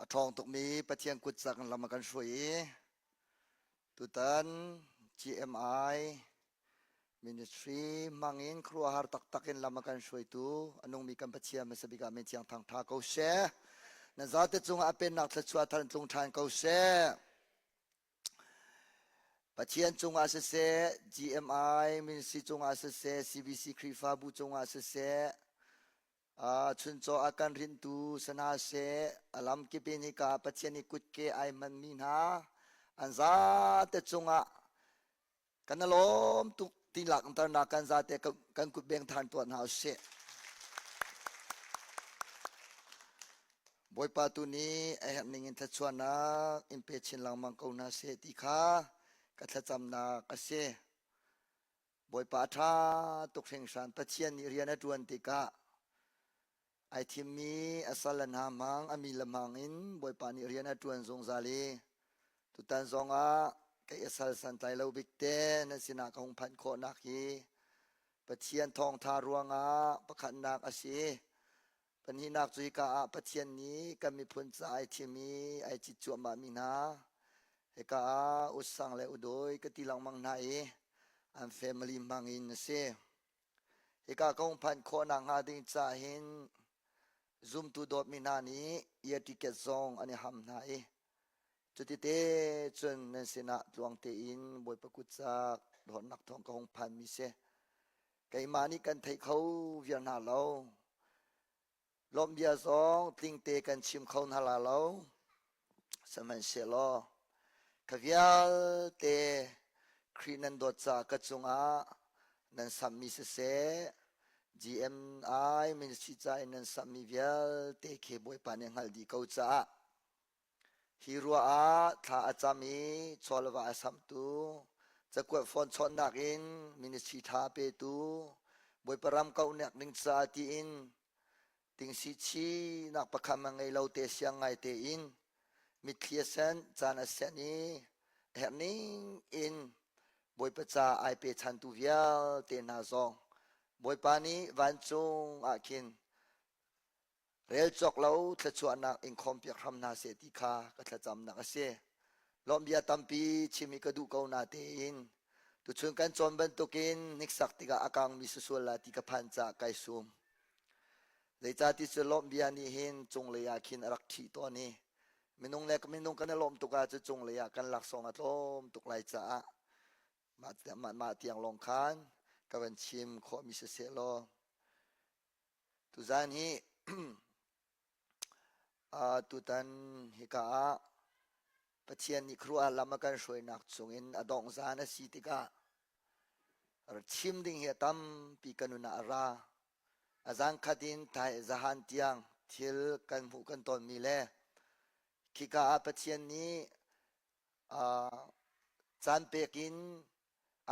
ṭhawng tukmi Pathian kut cak in lam a kan hruai i tutan GMI ministry hmangin khuaruahhar taktak in lam a kan hruaitu a nungmi kan Pathian hmasa bik ah min thiang thang ṭha ko seh. Na zate cungah a pennak thluachuah thar in tlung ṭhan ko seh. Pathian cungah siseh, GMI ministry cungah siseh, CBC Khrihfabu cungah siseh, chuncaw a kan rinhtu si hna seh, a lamkip in hika Pathian i kutke ai hmanmi hna an zate cungah kan i lawm tuk ti langhternak kan zate kan kut beng than tuah hna usih. Bawipa tu nih a herh ning in thluachuahnak in pe chin lengmang ko hna seh ti kha ka thlacamnak a si. Bawipa a ṭha tuk hringhran. Pathian nih rian a ṭuan tikah ai thimmi a sal le hna hmang, a mi le hmang in Bawipa nih rian a ṭuan zungzal i tutan zongah kei a sal santlai lo bik te nan sinah ka hung phanh khawhnak hi Pathian thawngṭha ruangah pakhatnak a si. Pahnihnak cu hika ah Pathian nih kan miphun ca ai thim i ai cit cuahmahmi hna hika ah usang le udawi ka ti lengmang hna i an family hmang in a si. Hika ka hung phanh khawhnak hnga ding caah hin zumtu dawtmi hna nih ear ticket zong an i ham hna i cutite cun nan sinah tluang tein Bawipa kut cak dawtnak thawng ka hung phanmi si. Keimah nih kan theih kho viar hna lo. Lawmh bia zong tlingte kan chim kho hna la lo. Sihmanhsehlaw kha vialte Khrih nan dawt caah ka cungah nan samhmi siseh, GMI ministry ca in nan samhmi vialte khi Bawipa nih a hngalh dih ko caah Hi ruah ah thla a cam i chaw le va a samhtu, cakuat phone chawnhnak in ministry ṭha a petu, Bawipa ram kauhnak ding caah tiin tingsi chinak pakhat a ngei lo te siang ngai tein mitthli a senh, caan a senh i a herh ning in Bawipa ca ai pechantu vialte hna zong Bawipa nih vancung ah khin Rel cawk lo thluachuahnak in khawmpiak hram hna seh ti kha ka thlacamnak a si. Lawmhbia tampi chim hi ka duh ko natein tuchun kan cawn bantukin hniksak tikah a kangmi si sual la ti ka phan caah kai sum. Zeicahti cu lawmhbia nih hin cunglei ah khin a rak ṭhih tawn i minung le minung kan i lawm tuk ahcun cunglei ah kan laksawng a tlawm tuk lai caah mah, mah, mah tiang lawng khan ka van chim khawhmi siseh law Tuzaan hi tutan hika ah Pathian nih khuaruahhar lam a kan hruainak chungin a dongh zaan a si tikah chim ding hi a tampi ka nun ah a ra. A zan khat in thai zahan tiang thil kan hmuh kan tonmi le khika ah Pathian nih caan pek in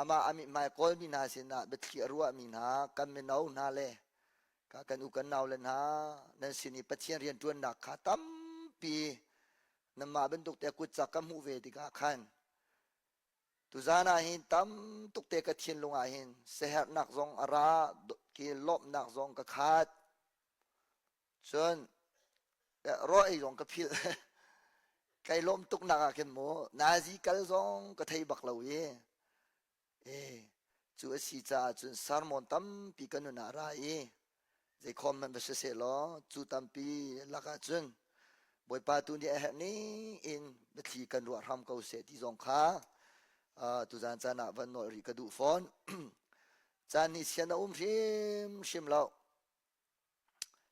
Amah a mithmai kawlmi hna sinah biathli a ruahmi hna kan mino hna le kan u kan naule hna nan sin i Pathian rianṭuannak kha tampi nanmah bantuk te kutcak ka hmuh ve tikah khan tuzan ah hin tam tuk te ka thinlung ah hin siaherhnak zong a ra ki lawmhnak zong ka khat Cun rawl ei zong ka philh. Kai lawm tuk nak ah khin mu nazi kal zong ka thei bak lo i e cu a si caah cun sermon tampi ka nun ah ra i zeikhom hmanh va si seh law cu tampi lakah cun Bawipa tu nih a herh ning in biathli kan ruah hram ko seh ti zong kha tuzan caan ah van nawl rih ka duh fawn. Caan nih sian a um hrimhrim lo.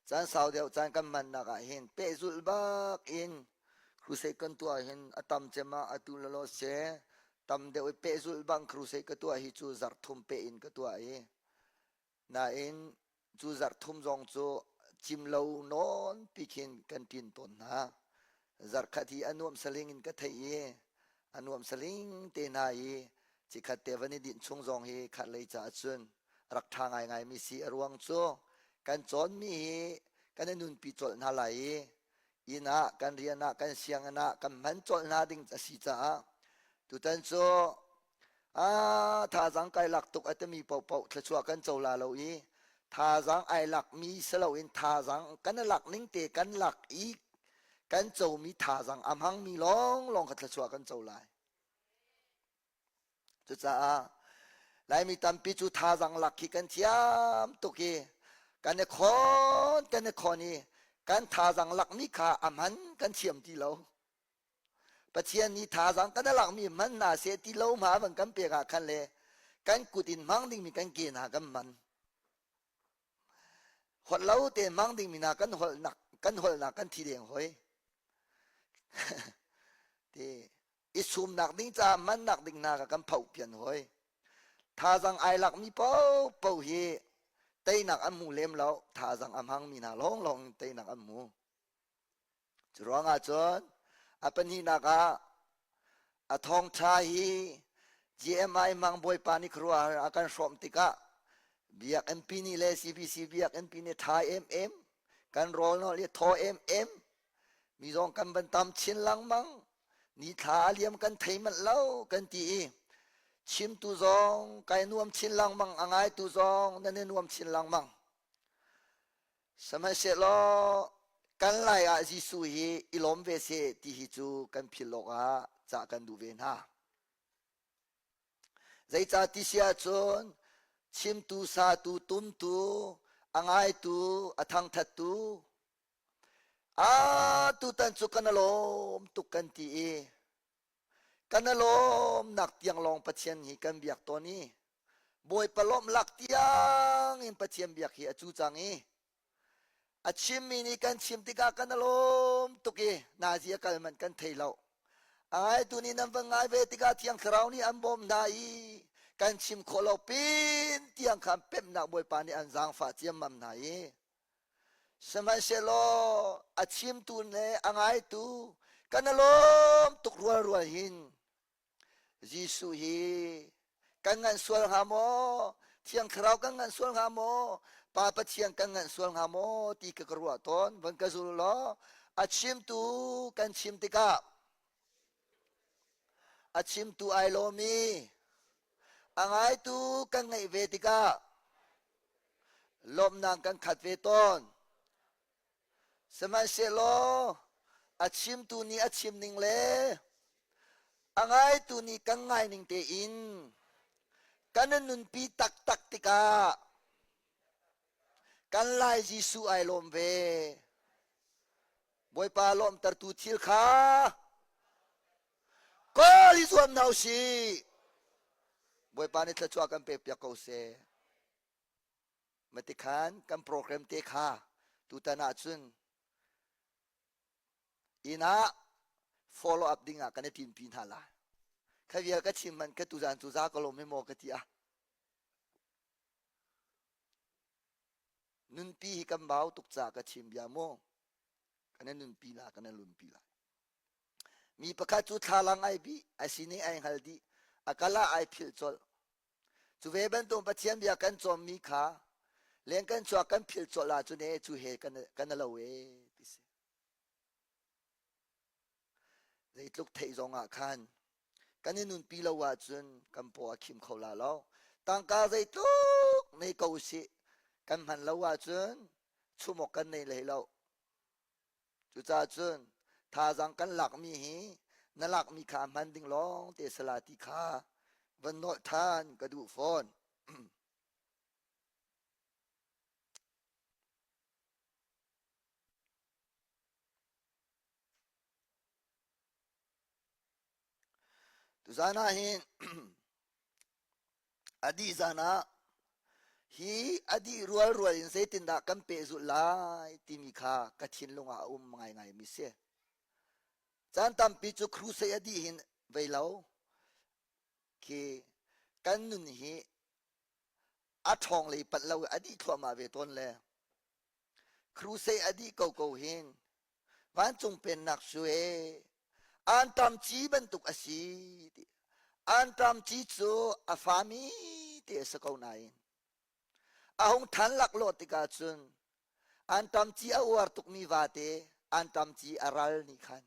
Caan sau deuh caan kan hmannak ah hin pehzulh bak in crusade kan tuah hin a tam cem ah atu lalaw se tam deuh i pehzulh bang crusade ka tuah hi cu zarh thum peh in ka tuah i nain cu zarh thum zong cu cim lo nawn pi khin kan ṭin tawn hna. Zarhkhat hi a nuam saling in ka theih i a nuam saling te hna i cikhat te van i dinh chung zong hi khat lei caah cun rak ṭha ngaingaimi si a ruang cu kan cawnmi hi kan i nunpi colh hna lai i inn ah kan rian ah kan sianginn ah kan hman colh hna ding a si caah tutan cu a thazaang kai lak tuk a timi paohpaoh thluachuah kan co la lo i thazaang ai lakmi si loin thazaang kan i lak ning te kan lak i. Kan comi thazang a hmangmi lawnglawng kha thluachuah kan co lai. Cucaah Laimi tampi cu thazang lak khi kan thiam tuk i kan i khawn kan i khawn i kan thazang lakmi kha a hman kan thiam ti lo. Pathian nih thazang kan lakmi hman hna seh ti lo hma van kan pek ah khan le kan kut in hmang dingmi kan ke hna kan hman. Holh lo te hmang dingmi hna kan holhnak kan holhnak kan thi deng hoi. Ti i sumnak ding caah mannak ding hna kha kan phoh pian hoi. Thazang ai lakmi paohpaoh hi teinak an hmu lem lo. Thazang a hmangmi hna lawnglawng in teinak an hmu. Cu ruangah cun a pahnihnak ah a thawngṭha hi GMI mang bawipa nih khuaruahhar a kan hrawmh tikah biakinn pi nih le CBC biakinn pi nih ṭha emem kan rawl nawl i thaw emem mi zong kan van tam chin lengmang nithla a liam kan thei manh lo kan ti i chimtu zong kai nuam chin lengmang a ngaitu zong nan i nuam chin lengmang Sihmanhsehlaw kan lai ah Jesuh hi i lawm ve seh ti hi cu kan philh awk ah cah kan duh ve hna. Zeicah ti si ahcun chimtu, satu, tumtu, a ngaitu, a thangthattu, a tutan cu kan lawm tuk kan ti i Kan i lawmnak tiang lawng Pathian hi kan biak tawn i Bawipa lawmhlak tiang in Pathian biak hi a cu cang i a chimmi nih kan chim tikah kan i lawm tuk i nazi a kal manh kan thei lo. A ngaitu nih nan van ngai ve tikah Thiang Thlarau nih an bawm hna i kan chim khawh lo pin tiang khan pemhnak Bawipa nih an zaangfah ciammam hna i Sihmanhsehlaw a chimtu le a ngaitu kan i lawm tuk rualrual hin Jesuh hi kan nganh sual hnga maw? Thiang Thlarau kan nganh sual hnga maw? Pa Pathian kan nganh sual hnga maw? ti ka ka ruah tawn. Van ka zul law a chimtu kan chim tikah a chimtu ai lawm i a ngaitu kan ngeih ve tikah lawmhnak kan khat ve tawn. Sihmanhsehlaw a chimtu nih a chim ning le a ngaitu nih kan ngai ning tein kan i nunpi taktak tikah kan Lai Jesuh ai lawm ve. Bawipa lawmhtertu thil kha kawl i zuam hna usih. Bawipa nih thluachuah kan pekpiak ko seh. Matikhan kan program te kha tutan ahcun inn ah follow up ding ah kan i ṭinpi hna lai. Kha vial ka chim hmanh ka tuzan cu za ka lawm hi maw ka ti ah. Nunpi hi kan bau tuk ca ka chim bia mu. Kan i nunpi la kan i lunpi lai. Mi pakhat cu thlalang ai bih, a sining ai hngal dih, a kal ah ai philh colh. Cu ve bantuk Pathian bia kan cawmmi kha leng kan chuak kan philh colh ahcun e cu he kan kan lo e ti si. Zeitluk theih zong ah khan kan i nunpi lo ahcun kan paw a khim kho la lo. Tangka zeitluk nei ko sih kan hman lo ahcun chumok kan nei hlei lo. Cucaah cun thazaang kan lakmi hi na lakmi kha hman ding lawng te sala ti kha van nolh ṭhan ka duh fawn. Tuzaan ah hin A dih zan ah hi a dih rualrual in zeitindah kan pehzulh lai timi kha ka thinlung ah a um ngaingai mi si. Caan tampi cu crusade a dih hin vei lo khi kan nun hi a ṭhawng lei panh lo a dih thluahmah ve tawn le crusade a dih ko ko hin Vancung pennak cu e anṭam ci bantuk a si ti. Anṭam ci cu a fami te a si ko nain a hung ṭhan laklawh tikah cun anṭam ci a uar tukmi vate anṭam ci a ral nih khan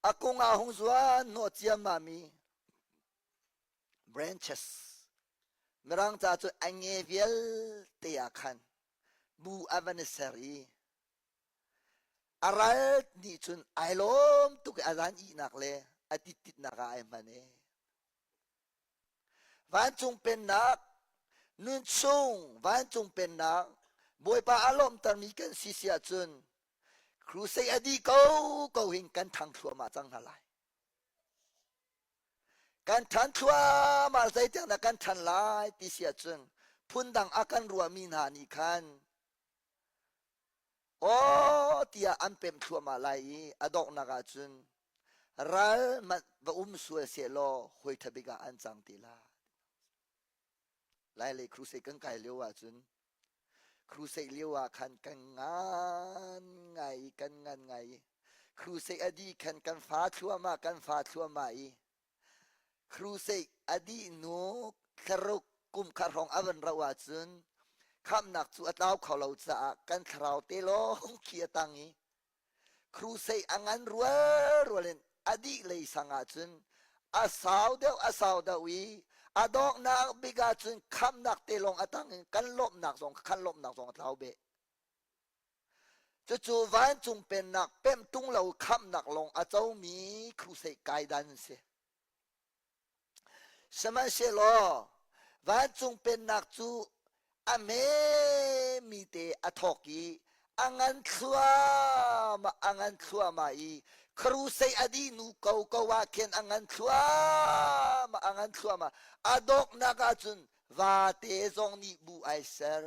a kung ah hung zuan hnawh ciammami branches mirang ca cu a nge vialte ah khan bu a van i ser i. A ral nih cun ai lawm tuk i a zan ihnak le a tittitnak ah ai hman e. Vancung pennak nunchung vancung pennak Bawipa a lawmtermi kan si si ahcun crusade a dih ko ko hin kan thang thluahmah cang hna lai. Kan ṭhan thluahmah zeitiang dah kan ṭhan lai ti si ahcun phundang a kan ruahmi hna nih khan aw tiah an pemh thluahmah lai i a donghnak ahcun ral manh va um sual sehlaw hawi ṭha bik ah an cang ti lai. Lailei crusade kan kai lio ahcun crusade lio ah khan kan ngan ngai i kan ngan ngai i crusade a dih khan kan fa thluahmah kan fa thluahmah i crusade a dih hnu thlaruk kum khat hrawng a van rauh ahcun khamhnak cu a tlau kho lo caah kan thlarau te lawng khi a tang i Crusade a ngan rualrual in a dih lei sang ahcun a sau deuh a sau deuh i a donghnak bik ahcun khamnak te lawng a tang in kan lawmhnak zong khan lawmhnak zong a tlau beh. Cucu vancung pennak pemh tung lo khamnak lawng a comi crusade kaidan an si. Sihmanhsehlaw vancung pennak cu a hmemi te a thawk i a ngan thluahmah a ngan thluahmah i crusade a dih hnu koko ah khin a ngan thluahmah a ngan thluahmah a donghnak ahcun vate zong nih bu ai ser.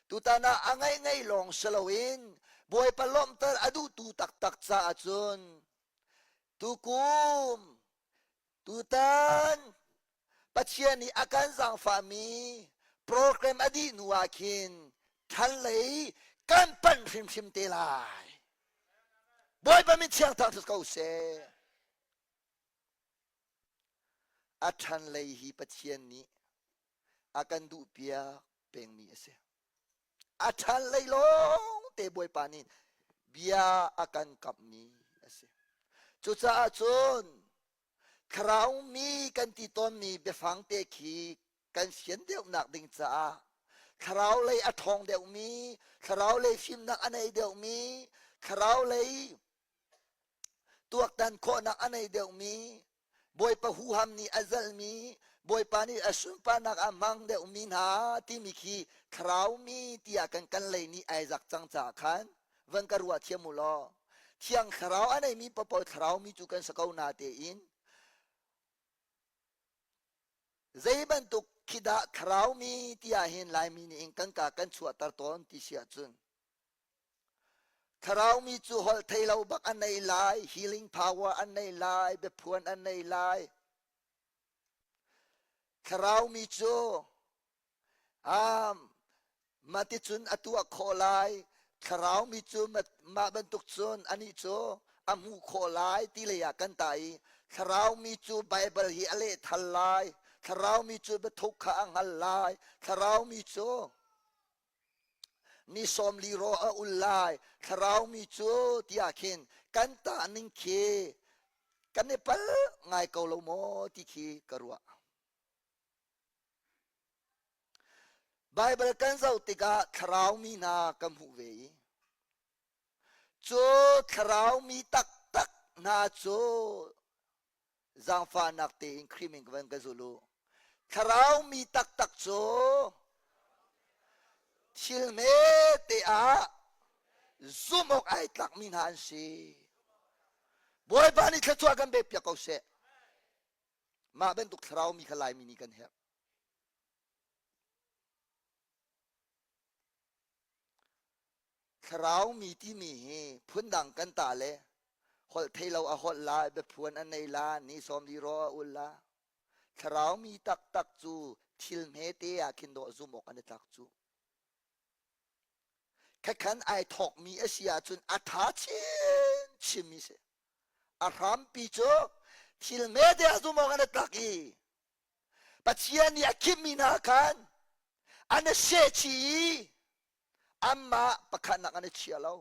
Tutan ah a ngaih ngei lawng si loin Bawipa lawmhter a duhtu taktak caah cun tukum tutan Pathian nih a kan zaangfahmi program a dih hnu ah khin ṭhan lei kan panh hrimhrim te lai. Bawipa min thiang thangṭhat ko seh. A ṭhan lei hi Pathian nih a kan duhpiak pengmi a si. A ṭhan lei lawng te Bawipa nih bia a kan kamhmi a si. Cucaah cun thlarau mi kan ti tawnmi biafang te khi kan fian deuhnak ding caah thlarau lei a ṭhawng deuhmi, thlarau lei fimnak a nei deuhmi, thlarau lei tuaktan khawhnak a nei deuhmi Bawipa huham nih a zalhmi Bawipa nih a sunparnak ah hmang deuhmi hna timi khi thlarau mi tiah kan kan lei nih ai zak cang caah khan van ka ruah thiam u law thiang thlarau a neimi paohpaoh thlarau mi cu kan si ko na tein zei bantuk khi dah thlarau mi tiah hin Laimi nih hin kan ka kan chuahter tawn ti si ahcun Thlarau mi cu holh thei lo bak an nei lai, healing power an nei lai, biaphuan an nei lai. Thlarau mi cu um, mah ticun a tuah khawh lai, thlarau mi cu mah bantuk cun anih cu a hmuh khawh lai ti lei ah kan ta i thlarau mi cu Bible hi a lehthal lai, thlarau mi cu biathuk kha a hngal lai, thlarau mi cu Ni 40 raw a ul lai thlarau mi cu tiah khin kan tah ning khi kan i pal ngai ko lo maw ti khi ka ruah. Baibal kan zoh tikah thlarau mi hna kan hmuh ve i cu thlarau mi taktak hna cu zaangfahnak tein Khrih min van ka zul u. Thlarau mi taktak cu thil hmete ah zumh awk ai tlakmi hna an si. Bawipa nih thluachuah kan pek piak ko seh. Mah bantuk thlarau mi kha Laimi nih kan herh. Thlarau mi timi hi phundang kan ta le holh thei lo a holh la, biaphuan a nei la, ni 40 ro a ul la. Thlarau mi taktak cu thil hmete ah khin dawh zum awk an i tlak cu. Khakhan ai thawkmi a si ahcun a tha chinchinmi si. A hrampi cu thil hmete ah zum awk an i tlak i Pathian nih a khimmi hna khan an i sehchih i anmah pakhatnak an i chia lo.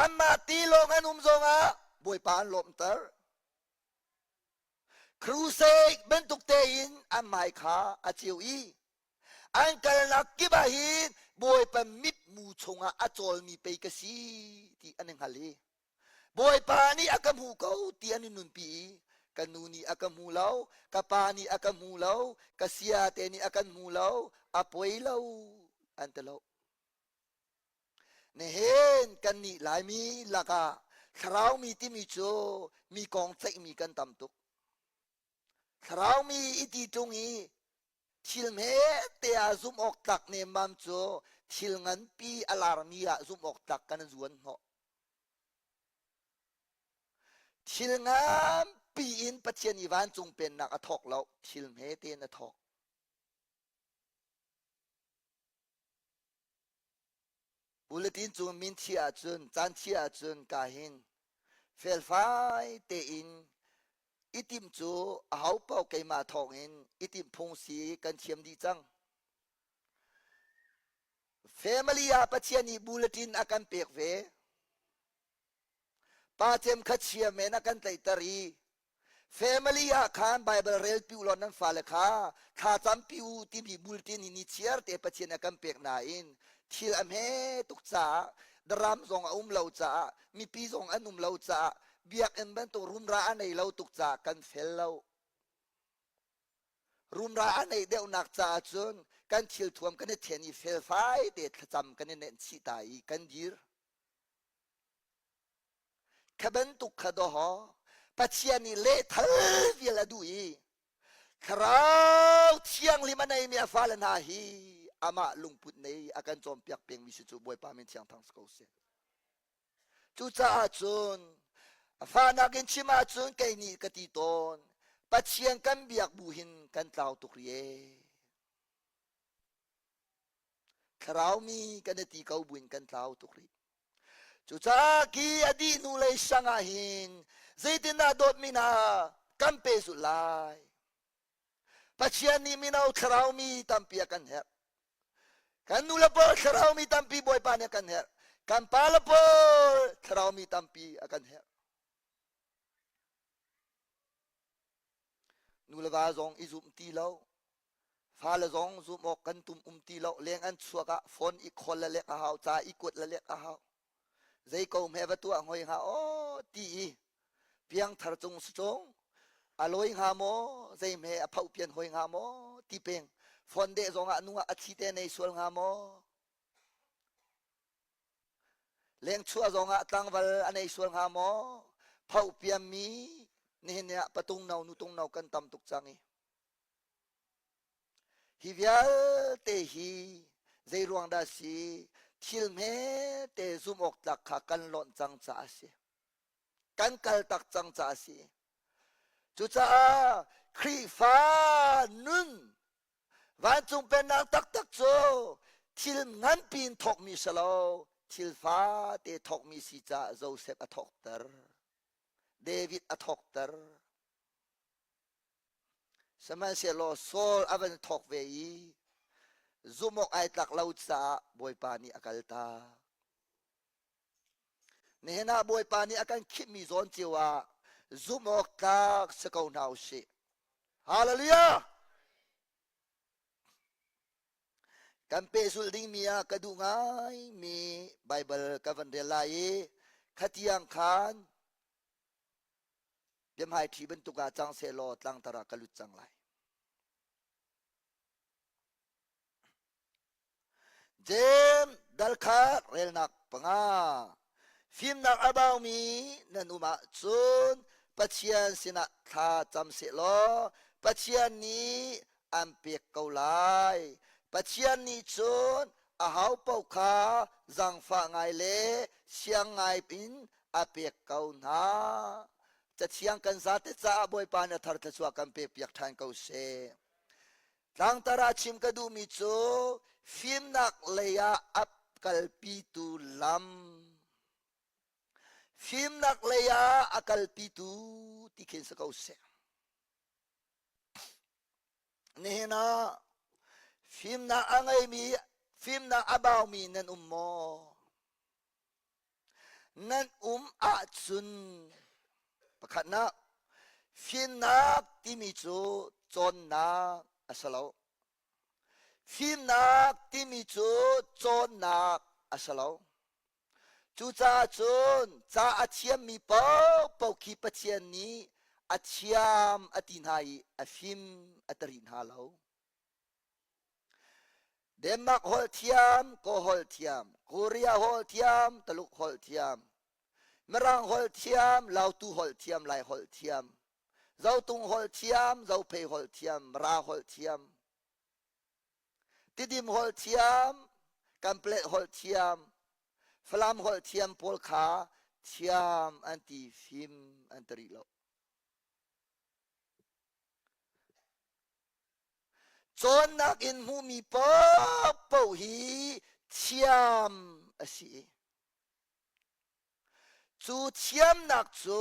Anmah ti lawng an um zongah Bawipa an lawmhter. Crusade bantuk tein an hmai kha a ceu i an kalnak kip ah hin Bawipa mitmu chungah a cawlmi pei ka si ti an i hngal i Bawipa nih a ka hmu ko ti an i nunpi i ka nu nih a ka hmu lo, ka pa nih a ka hmu lo, ka sia te nih a kan hmu lo, a poi lo an ti lo. Nihin kannih Laimi lakah thlarau mi timi cu mi kong ceihmi kan tam tuk. Thlarau mi i ti ṭung i thil hmete ah zumh awk tlak nemmam cu thil nganpi a larmi ah zumh awk tlak kan zuan hnawh. Thil nganpi in Pathian i vancung pennak a thawk lo, thil hmete in a thawk. Bulletin cu min thi ahcun caan thi ahcun ka hin felfai tein i timh cu aho paoh keimah thawngin i timh phung si kan thiam dih cang. Family ah Pathian nih bulletin a kan pek ve. Pa cem kha chia men a kan tlaihter i family ah khan Bible rel pi u law nan fale kha thla campi u timi bulletin hi ni chiar te Pathian a kan pek nain thil a hme tuk caah daram zong a um lo caah mipi zong an um lo caah biakinn bantuk rumra a nei lo tuk caah kan fel lo. Rumra a neih deuhnak caah cun kan thil thuam kan i then i felfai te thlacam kan i nenh chih ta i kan dir. Kha bantuk kha dawhaw Pathian nih lehthal vial a duh i Thlarau Thianghlim a neimi a fale hna hi amah lungput nei a kan cawnpiak pengmi si cu Bawipa min thiang thang si ko seh. Cucaah cun a fahnak in chim ahcun kei nih ka ti tawn Pathian kan biak bu hin kan tlau tuk rih ee. Thlarau mi kan i ti ko buin kan tlau tuk rih. Cucaah khi a dih hnu lei sang ah hin zeitindah dawtmi hna kan pehzulh lai? Pathian nih mino thlarau mi tampi a kan herh. Kan nu le pawl thlarau mi tampi Bawipa nih a kan herh. Kan pa le pawl thlarau mi tampi a kan herh. Nu le va zong i zum ti lo. Fale zong zum awk kan tum um ti lo. Leng an chuak ah phone i call le lek a hau, ca i kuat le lek a hau. Zei ko hme va tuah hoi hnga aw ti i piangthar cung si cung a lawi hnga maw zei hme a phoh pian hoi hnga maw ti peng phone deh zong ah nu ah a thi te nei sual hnga maw Lengchuah zongah tlangval a nei sual hnga maw? Phoh piammi nihin ni ah patung no nutung no kan tam tuk cang i. Hi vialte hi zei ruang dah si thil hmete zumh awk tlak kha kan lonh cang caah a si. Kan kal tak cang caah a si. Cucaah Khrihfa nun Vancung Pennak taktak cu thil nganpi in thawkmi si lo, thil fate thawkmi si caah Joseph a thawkter. David a thawkter. Sihmanhsehlaw Saul a van thawk ve i zumh awk ai tlak lo caah Bawipa nih a kaltak. Nihin ah Bawipa nih a kan khimhmi zawn cio ah zumh awk tlak si ko hna u sih. Hallelujah! Kan pehzulh dingmi ah ka duh ngaimi Baibal ka van rel lai i khatiang khan biahmaiṭhi bantuk ah cang sehlaw tlangtar ah ka lut cang lai. Jeim dalkhat relnak panga fimnak a baumi nan um ahcun Pathian sinah thla cam sehlaw Pathian nih an pek ko lai. Pathian nih cun aho paoh kha zaangfah ngai le siang ngai in a pek ko hna. Cathiang kan zate caah Bawipa nih a thar thluachuah kan pekpiak ṭhan ko seh. Tlangtar ah chim ka duhmi cu fimnak lei ah a kalpitu lam. Fimnak lei ah a kalpitu ti khin si ko seh. Nihin ah fimnak a ngeimi, fimnak a baumi nan um maw? Nan um ahcun pakhatnak fimnak timi cu cawnnak a si lo. Fimnak timi cu cawnnak a si lo. Cucaah cun ca a thiammi paohpaoh khi Pathian nih a thiam a ti hna i a fim a ti rih hna lo. Denmark holh thiam, Kaw holh thiam, Korea holh thiam, Taluk holh thiam, Mirang holh thiam, Lautu holh thiam, Lai holh thiam, Zotung holh thiam, Zophei holh thiam, Mara holh thiam, Tidim holh thiam, Kanplet holh thiam, Falam holh thiam pawl kha thiam an ti fim an ti rih lo. Cawnnak in hmuhmi paohpaoh hi thiam a si. Cu thiamnak cu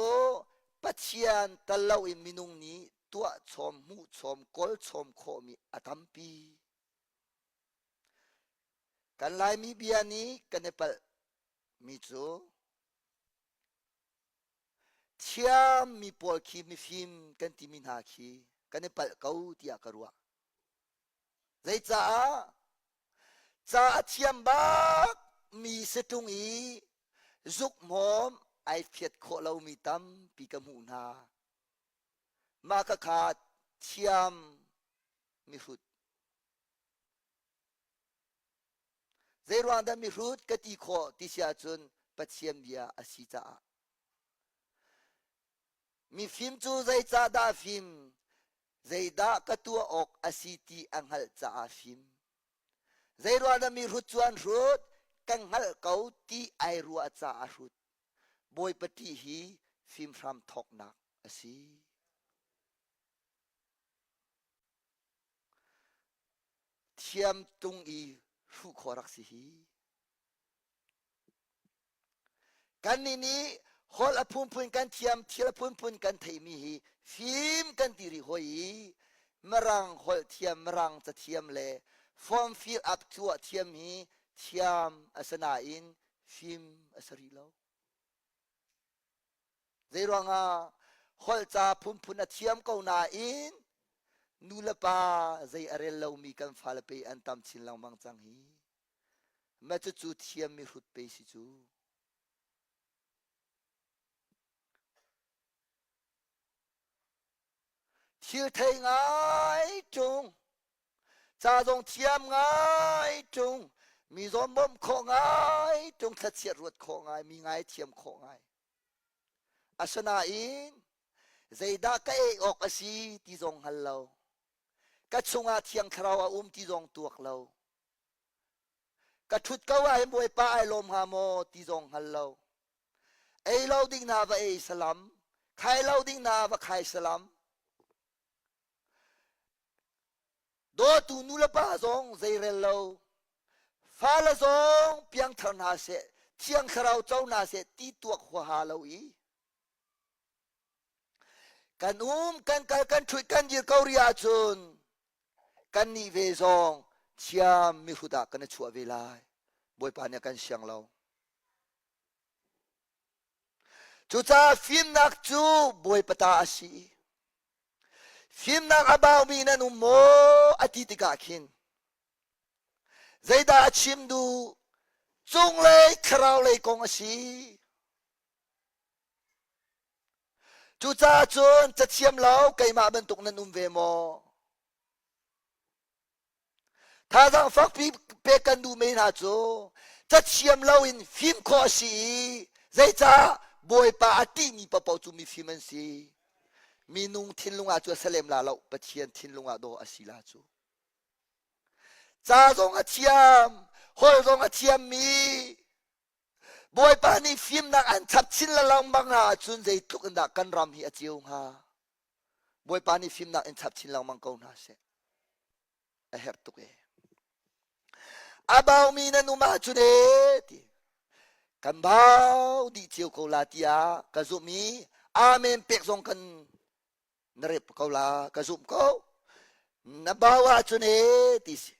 Pathian tal loin minung nih tuah chom, hmuh chom, kawl chom khawhmi a tampi. Kan Laimi bia nih kan i palh mi cu thiammi pawl khi mifim kan timi hna khi kan i palh ko tiah ka ruah. Zeicaah? Ca a thiam bak mi si ṭung i zukhmawm ai phiat khawh lomi tampi ka hmuh hna. Mah khakha thiam mihrut. Zeiruang dah mihrut ka ti khawh ti si ahcun Pathian bia a si caah. Mifim cu zeicah dah fim? Zeidah ka tuah awk a si ti a hngalh caah fim. Zeiruang dah mihrut cu an hrut? Ka hngalh ko ti ai ruah caah hrut. Bawipa ṭih hi fim hram thawknak a si. Thiam tung i hruh khawh rak si hi. Kannih nih holh a phunphun kan thiam, thil a phunphun kan theimi hi fim kan ti rih hoi i Mirang holh thiam, Mirang cathiam le form fill up tuah thiam hi thiam a si nain fim a si rih lo. Zeiruangah holh ca phunphun a thiam ko nain nu le pa zei a rel lomi kan fale pe an tam chin lengmang cang hi. Mah cucu thiam mi hrut pe si cu. Thil thei ngai ṭung, ca zong thiam ngai ṭung, mi zawn bawmh khawh ngai ṭung, thlachiat ruat khawh ngai, mi ngai thiam khawh ngai. Asinain zeidah ka ei awk a si ti zong hngal lo. Ka chungah Thiang Thlarau a um ti zong tuak lo. Ka ṭhut ko ah hin Bawipa ai lawm hnga maw ti zong hngal lo. Ei lo ding na va ei salam, khai lo ding na va khai salam. Dawtu nu le pa zong zeirel lo. Fale zong piangthar hna seh, Thiang Thlarau co hna seh ti tuak huaha lo i kan um kan kal kan ṭhut kan dir ko rih ahcun kannih ve zong thiam mihrut ah kan i chuah ve lai. Bawipa nih a kan siang lo. Cucaah fimnak cu Bawipa ta a si. Fimnak a baumi nan um maw a ti tikah khin zeidah a chim duh? Cunglei thlarau lei kong a si. Cucaah cun cathiam lo keimah bantuk nan um ve maw? Thazaang fakpi pek kan duh men hna cu cathiam loin fim khawh a si i zeicah Bawipa a ṭihmi paohpaoh cu mifim an si. Minung thinlung ah cu a salem la lo, Pathian thinlung ah dawh a si la cu. Ca zong a thiam, holh zong a thiammi, Bawipa nih fimnak an chap chin lengmang ahcun zeitluk in dah kan ram hi a ceu hnga. Bawipa nih fimnak in chap chin lengmang ko hna seh. A herh tuk ee. A baumi nan um ahcun ee ti. Kan bau dih cio ko la tiah ka zumh i amen pek zong kan na rep ko la ka zumh ko na bau ahcun ee ti si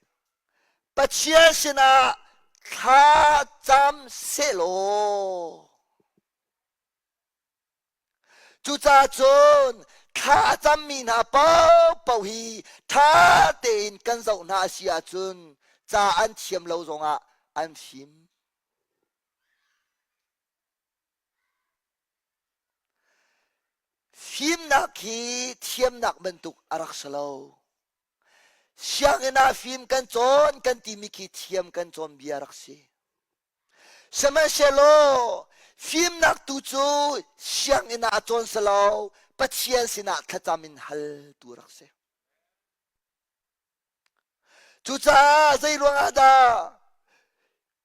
Pathian sinah thla cam sehlaw cucaah cun. Thla a cammi hna paohpaoh hi ṭha tein kan zoh hna a si ahcun ca an thiam lo zongah an fim. Fimnak hi thiamnak bantuk a rak si lo. Sianginn ah fim kan cawn kan timi khi thiam kan cawn bia rak si. Sihmanhsehlaw fimnak tu cu sianginn ah a cawn si lo, Pathian sinah thlacam in hal tu rak si. Cucaah zei ruangah dah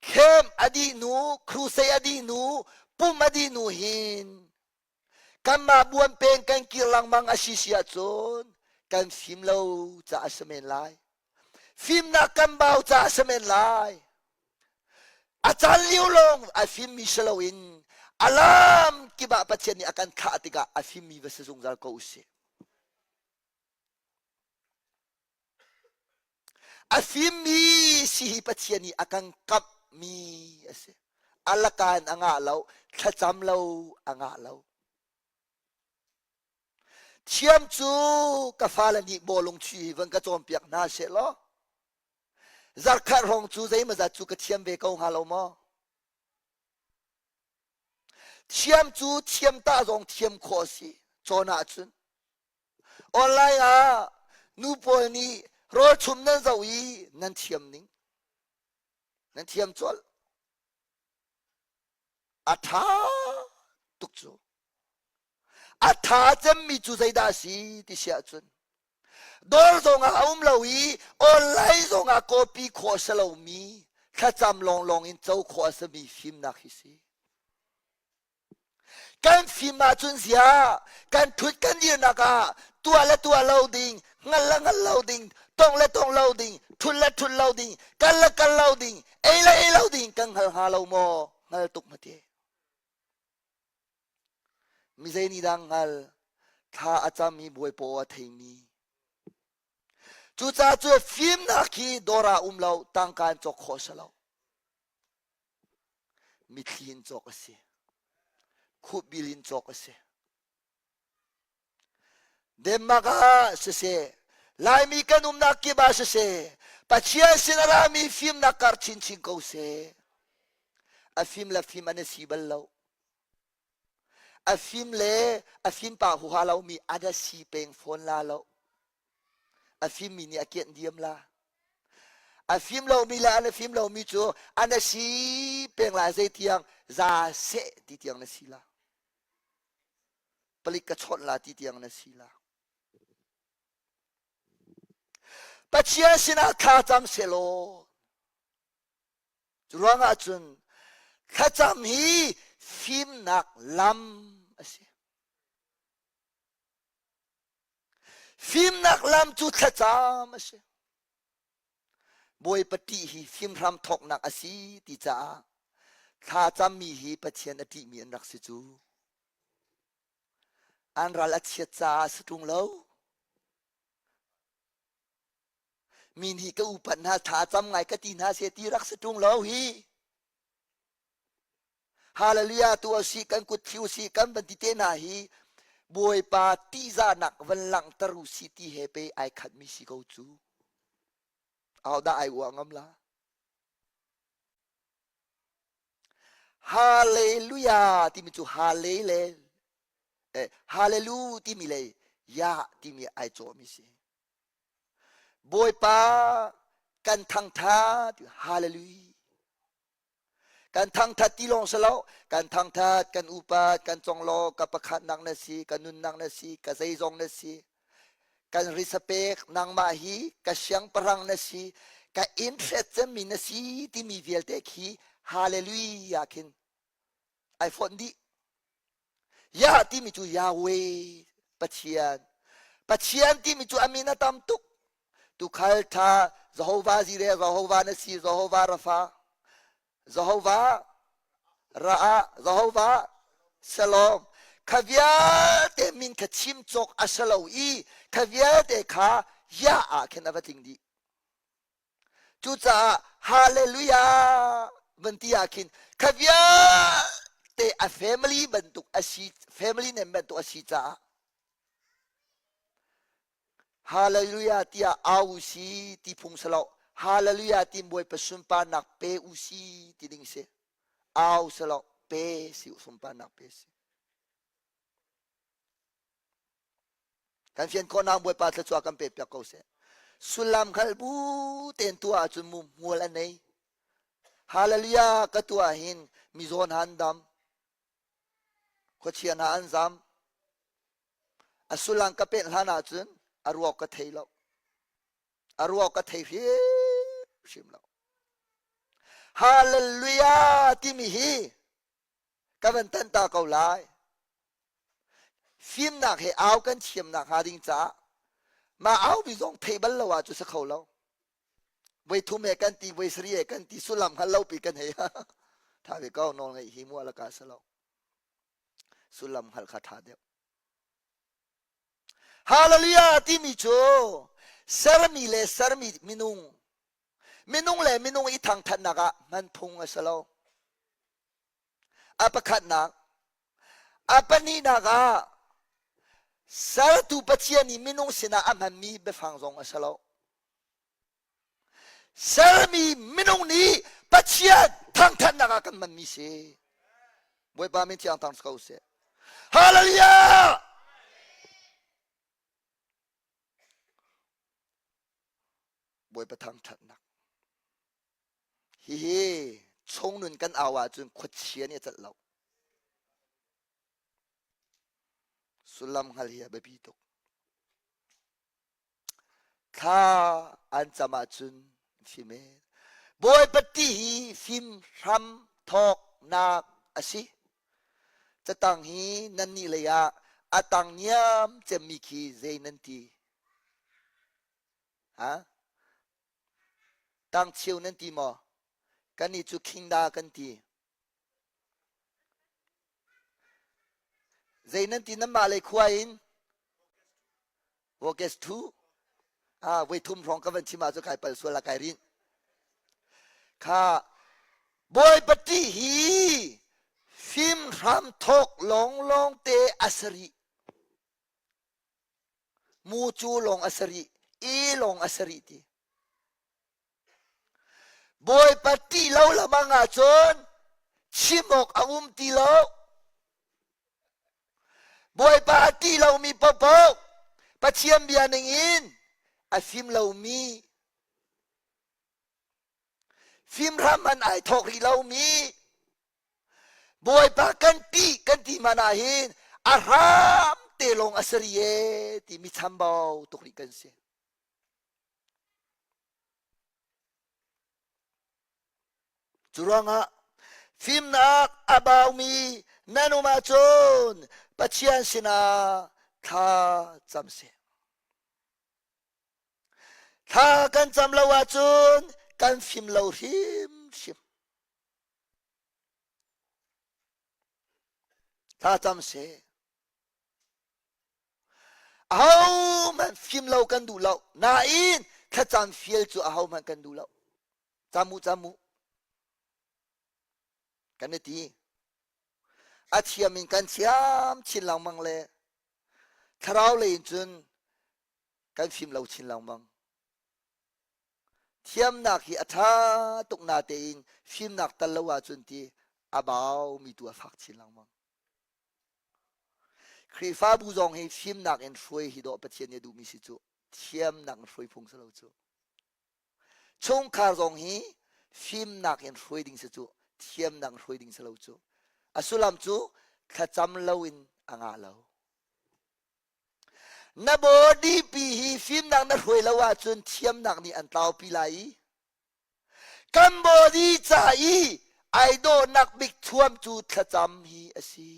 camp a dih hnu, crusade a dih hnu, pum a dih hnu hin kanmah buan peng kan kir lengmang a si si ahcun kan fim lo caah a si men lai. Fimnak kan bau caah a si men lai. A caan lio lawng a fimmi si loin a lam kip ah Pathian nih a kan thlah tikah a fimmi va si zungzal ko usih. A fimmi si hi Pathian nih a kan kamhmi a si. A laka in a ngah lo, thlacam lo a ngah lo. Thiam cu ka fale nih bawlung chuih hi van ka cawnpiak hna seh law zarkhat hrawng cu zeimawzat cu ka thiam ve ko hnga lo maw? Thiam cu thiam tah zong thiam khawh a si cawn ahcun. Online ah nu pawl nih rawlchum nan zoh i nan thiam ning. Nan thiam colh. A ṭha tuk cu. A ṭha cemmi cu zeidah a si ti si ahcun dawr zongah a um lo i online zongah copy khawh a si lomi thlacam lawnglawng in co khawh a simi fimnak hi si. Kan fim ahcun ziah kan ṭhut kan dirnak ah tuah le tuah lo ding, hngal le hngal lo ding, tongh le tongh lo ding, ṭhut le ṭhut lo ding, kal le kal lo ding, ei le ei lo ding kan hngal hnga lo maw? Hngal tuk hmate. Mi zei nih dah hngal? Thla a cam i Bawipa aw a theimi. Cucaah cu fimnak hi dawr ah um lo, tangka in cawk khawh a si lo. Mithli in cawk a si. Khupbil in cawk a si. Denmark ah siseh, Laimi kan umnak kip ah siseh, Pathian sin a rami fimnak kar chinchin ko seh. A fim le fim an i si bal lo. A fim le a fim pa huha lomi an a si peng fawn la lo. A fimmi nih a kianh diam la. A fim lomi le an a fim lomi cu an a si peng lai zeitiang za seh ti tiang na si la. Palik ka chawnh la ti tiang na si la. Pathian sinah thla cam selaw cu ruangah cun thlacam hi fimnak lam a si. Fimnak lam cu thlacam a si. Bawipa ṭih hi fimhram thawknak a si ti caah thlacammi hi Pathian a ṭihmi an rak si cu. An ral a chiat caah a si ṭung lo. Mi nih ka upat hna thla cam ngai ka ti hna seh ti rak si ṭung lo hi. Hallelujah tu usih kan kut thli usih kan van ti te hna hi Bawipa tihzahnak van langhter usih ti he pe ai khatmi si ko cu. Ahodah ai uah ngam la? Hallelujah timi cu Halle le eh, Hallelu timi le Yah timi ai cawhmi si. Bawipa kan thangthat Hallelujah. Kan thangthat ti lawng si lo, kan thangthat, kan upat, kan conglaw, ka pakhatnak na si, ka nunnak na si, ka zeizong na si. Kan risapek nangmah hi ka siangpahrang na si, ka interest cemmi na si timi vialte khi hallelujah khin ai fonh dih. Yah timi cu Yahweh Pathian. Pathian timi cu a min a tam tuk. Tukhal ṭha Jehovah Jireh Jehovah na si Jehovah Rafa Jehovah Ra'ah Jehovah Shalom kha vialte min kha chim cawk a si lo i kha vialte kha Yah ah khin a va tling dih. Cucaah hallelujah van ti ah khin kha vialte a family bantuk a si family name bantuk a si caah. Hallelujah tiah au u si ti phung si lo. Hallelujah ti Bawipa sunparnak pe u si ti ding si. Au si lo, pe si sunparnak pe si. Kan fian khawhnak Bawipa thluachuah kan pe piak ko seh. Sullam hngalh bu tein tuah ahcun mu hmual a nei. Hallelujah ka tuah hin mizaw hna an dam. Khuachia hna an zam. A sullam ka peh hlan ahcun a ruak ka thei lo. A ruak ka thei hrimhrim lo. Hallelujah timi hi ka van tan ta ko lai. Fimnak he au kan thiamnak hnga ding caah mah au mi zong thei bal lo ah cu si kho lo. Voi thum he kan ti, voi sari he kan ti, sullam hngal lo pi kan hei. Tha ve ko nawl ngeih hi mua laka si lo. Sullam hngal kha tha deuh. Hallelujah timi cu sermi le sermi minung minung le minung i thangthatnak ah hman phung a si lo. A pakhatnak, a pahnihnak ah sertu Pathian i minung sinah a hmanmi biafang zong a si lo. Sermi minung nih Pathian thangthatnak ah kan hmanmi si. Bawipa min thiang thang ko seh. Hallelujah! Bawipa thangthatnak. Hihi chungnun kan au ahcun khuachia nih a celh lo. Sullam hngal hi a biapi tuk. Thla an cam ahcun fim e. Bawipa ti hi fim hram thawknak a si. Catang hi nannih lei ah a tang niam cemmi khi zei nan ti? Ha? Tangcheu nan ti maw? Kannih cu khingda kan ti. Zei nan ti nanmah lei khua in? Vokes thu. Ah, voi thum hrawng ka van chim ah cu kai pal sual a kai rin. Kha Bawipa ṭih hi fim hram thawk lawnglawng te a si rih. Mu cu lawng a si rih, i lawng a si rih ti. Bawipa ṭih lo lamang ahcun chim awk a um ti lo. Bawipa a ṭih lomi paohpaoh Pathian bia ningin a fim lomi fimhram man ai thawk rih lomi Bawipa kan ṭih kan ti hmanh ah hin a hram te lawng a si rih ee timi chambau tuk rih kan si. Cu ruangah fimnak a baumi nan um ahcun Pathian sinah thla cam seh. Thla kan cam lo ahcun kan fim lo hrimhrim. Thla cam seh. Ahohmanh fim lo kan duh lo. Nain thlacam fial cu ahohmanh kan duh lo. Cam u, cam u. Kan i ti. A thiam in kan thiam chin lengmang le thlarau lei in cun kan fim lo chin lengmang. Thiamnak hi a ṭha tuk natein fimnak tal lo ahcun ti a baumi tu a fak chin lengmang. Khrihfabu zong hi fimnak in hruai hi dawh Pathian nih a duhmi si cu thiamnak in hruai phung si lo cu. Chungkhar zong hi fimnak in hruai ding si cu thiamnak in hruai ding si lo cu. A sullam cu thlacam loin a ngah lo. Na body pi hi fimnak na hruai lo ahcun thiamnak nih an tlaupi lai i kan body ca i ai dawhnak bik thuam cu thlacam hi a si.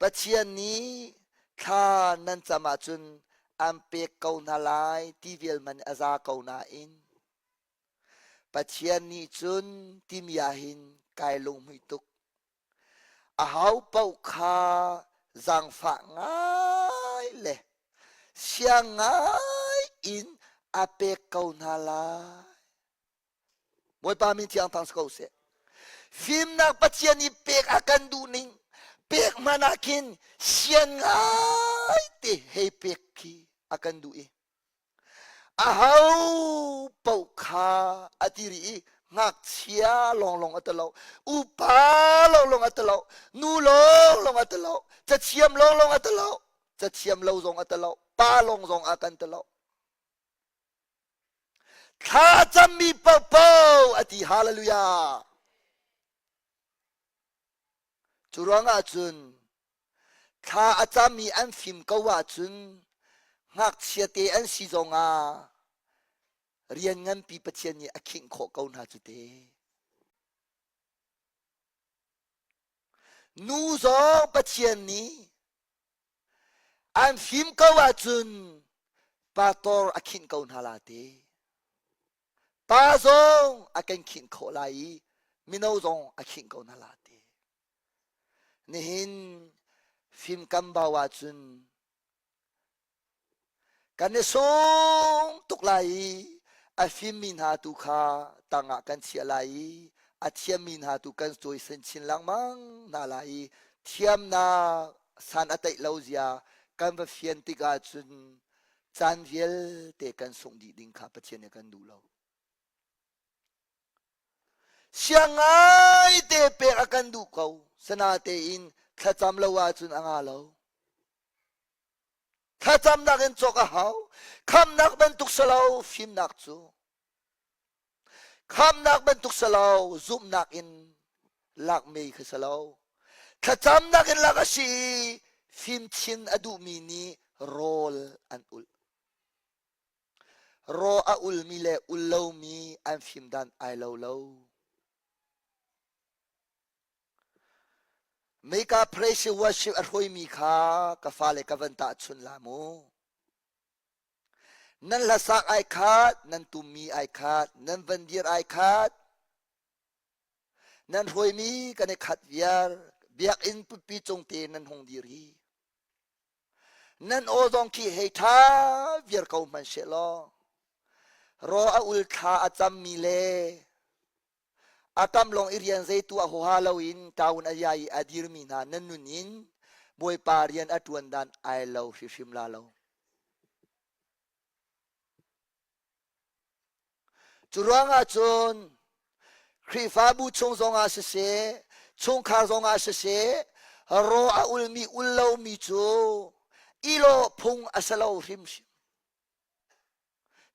Pathian nih thla nan cam ahcun an pek ko hna lai ti vial man a za ko nain Pathian nih cun timi ah hin kai lunghmuih tuk. Aho paoh kha zaangfah ngai le siang ngai in a pek ko hna lai. Bawipa min thiang thang si ko seh. Fimnak Pathian i pek a kan duh ning pek hmanh ah khin sian ngai. ngaite hei pek khi a kan duh i aho paoh kha a ti rih i ngakchia lawnglawng a ti lo upa lawnglawng a ti lo nu lawnglawng a ti lo cathiam lawnglawng a ti lo cathiam lo zong a ti lo pa lawng zong a kan ti lo thla cammi paohpaoh a ti hallelujah Cu ruangah cun thla a cam i an fim ko ahcun ngakchiate an si zongah rian nganpi Pathian nih a khinh khawh ko hna cu te. Nu zong Pathian nih an fim ko ahcun pastor a khinh ko hna la te. Pa zong a kan khinh khawh lai i mino zong a khinh ko hna la ti. Nihin fimkam bau ahcun kan i sung tuk lai i a fimmi hna tu kha tangah kan chiah lai i a thiammi hna tu kan cawisan chin lengmang hna lai i thiamnak san a teih lo zia kan va fian tik ahcun caan vialte kan sungh dih ding kha Pathian nih kan duh lo. Siang ngaite pek a kan duh ko. Sanatein thlacam lo ahcun a nga lo. Thlacamnak in cawk a hau. Khamnak bantuk si lo fimnak cu. Khamnak bantuk si lo zumhnak in lakmi kha si lo. Thlacamnak in lak a si i fimchin a duhmi nih rawl an ulh. Raw a ulmi le ul lomi an fim dan ai lo lo. Mika praise worship a hruaimi kha ka fale ka van tahchun la mu. Nan hlasak ai khat, nan tummi ai khat, nan van dir ai khat, nan hruaimi kan i khat viar, biakinn putpi cung te nan hung dir hi. Nan aw zong khi hei ṭha viar ko hmanh she law, raw a ul thla a cammi le a tam lawng i rian zei tuah huaha loin taun a ya i a dirmi hna nan nun in Bawipa rian a ṭuan dan ai lo hrihrim la lo. Cu ruangah cun Khrihfabu chung zongah siseh, chungkhar zongah siseh, raw a ulmi ul lomi cu i lawh phung a si lo hrimhrim.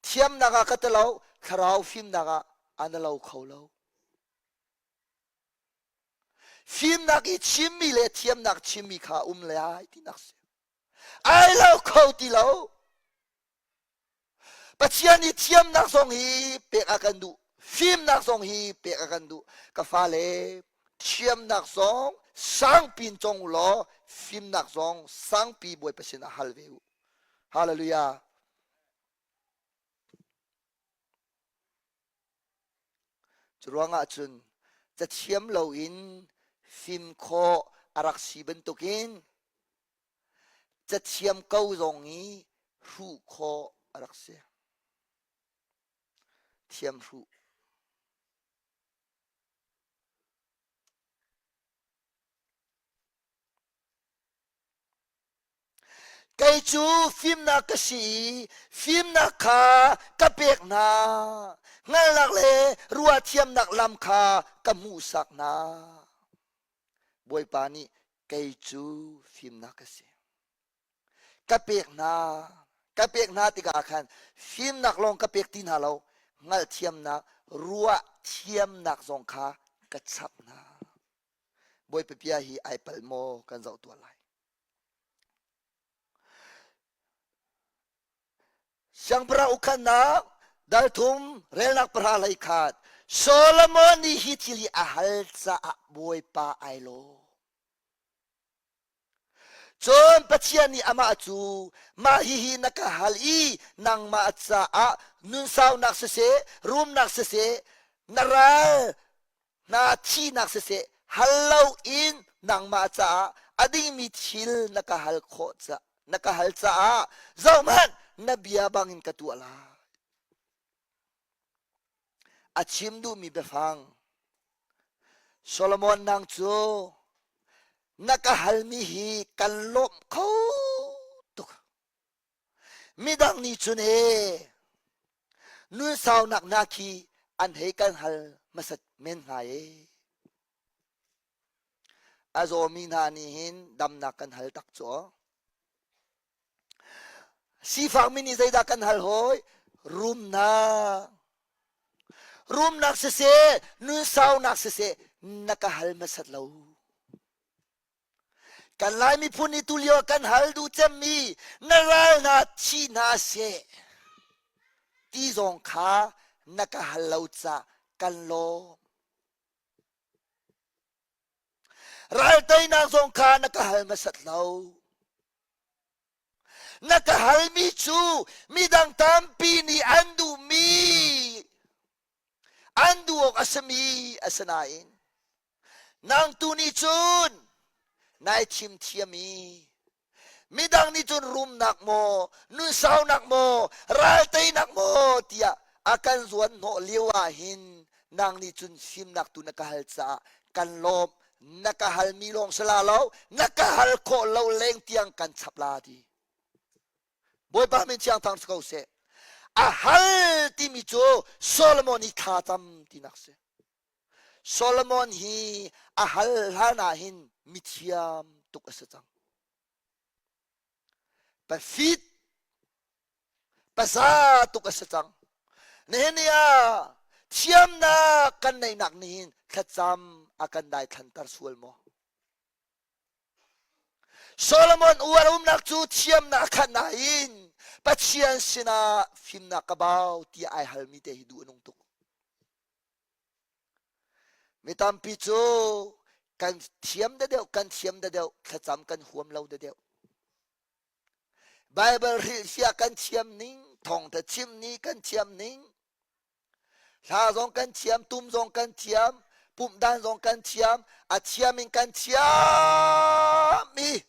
Thiamnak ah ka ti lo, thlarau fimnak ah an lo kho lo. Fimnak i chimmi le thiamnak chimmi kha um lai tinak si. Ai lo kho ti lo. Pathian i thiamnak zong hi pek a kan duh. Fimnak zong hi pek a kan duh. Ka fale thiamnak zong sangpi in cong u law fimnak zong sangpi Bawipa sinah hal ve u. Hallelujah. Cu ruangah cun cathiam loin fim khawh a rak si bantukin cathiam ko zong i hruh khawh a rak si. Thiam hruh. Kei cu fimnak ka si i fimnak kha ka pek hna. Hngalhnak le ruahthiamnak lam kha ka hmuhsak hna. Bawipa nih kei cu fimnak ka si. Ka pek hna. Ka pek hna tikah khan fimnak lawng ka pek ti hna lo, hngalhthiamnak, ruahthiamnak zong kha ka chap hna. Bawipa bia hi ai palh maw kan zoh tuah lai. Siangpahrang ukhannak dal thum relnak pahra hlei khat Solomon nih hi thil hi a hal caah Bawipa ai lawm. Cun Pathian nih amah cu mah hihi na ka hal i nangmah caah nunsaunak siseh rumnak siseh na ral hna thihnak siseh hal loin nangmah caah a dingmi thil na ka hal khawh ca na ka hal caah zohhmanh na bia bangin ka tuah lai. A chim duhmi biafang Solomon nang cu na ka halmi hi kan lawmh kho Midang nih cun ee nun saunak hna khi an hei kan hal hmasat men hnga ee. A zawmi hna nih hin damnak kan hal tak cu. Sifakmi nih zeidah kan hal hawi? Rumnak. Rumnak siseh, nun saunak siseh, na ka hal hmasat lo. Kan Lai miphun nih tulio kan hal duh cemmi na ral hna thi hna seh ti zong kha na ka hal lo ca kan lawm. Ral teinak zong kha na ka hal hmasat lo. Na ka halmi cu midang tampi nih an duhmi an duh awk a simi a si nain nang tu nih cun nai thim thiam i midang nih cun rumnak maw nunsaunak maw ralteinak maw tiah a kan zuan hnawh lio ah hin nang nih cun fimnak tu na ka hal caah kan lawm na ka halmi lawng si la lo na ka hal khawh lo leng tiang kan chap la ti Bawipa min thiang thang si ko seh. A hal timi cu Solomon hi thla cam tinak si. Solomon hi a hal hlan ah hin mithiam tuk a si cang. Pafit paza tuk a si cang. Nihin ni ah thiamnak kan neihnak nih hin thlacam a kan daithlanter sual maw? Solomon uar umnak cu thiamnak a khat nain Pathian sinah fimnak ka bau tiah ai halmi te hi duh a nung tuk. Mi tampi cu kan thiam deuh kan thiam deuh thlacam kan huam lo deuh. Bible hrilhfiah kan thiam ning, thawngtha chim ni kan thiam ning, Hla zong kan thiam, tum zong kan thiam, pumh dan zong kan thiam, a thiam in kan thiam i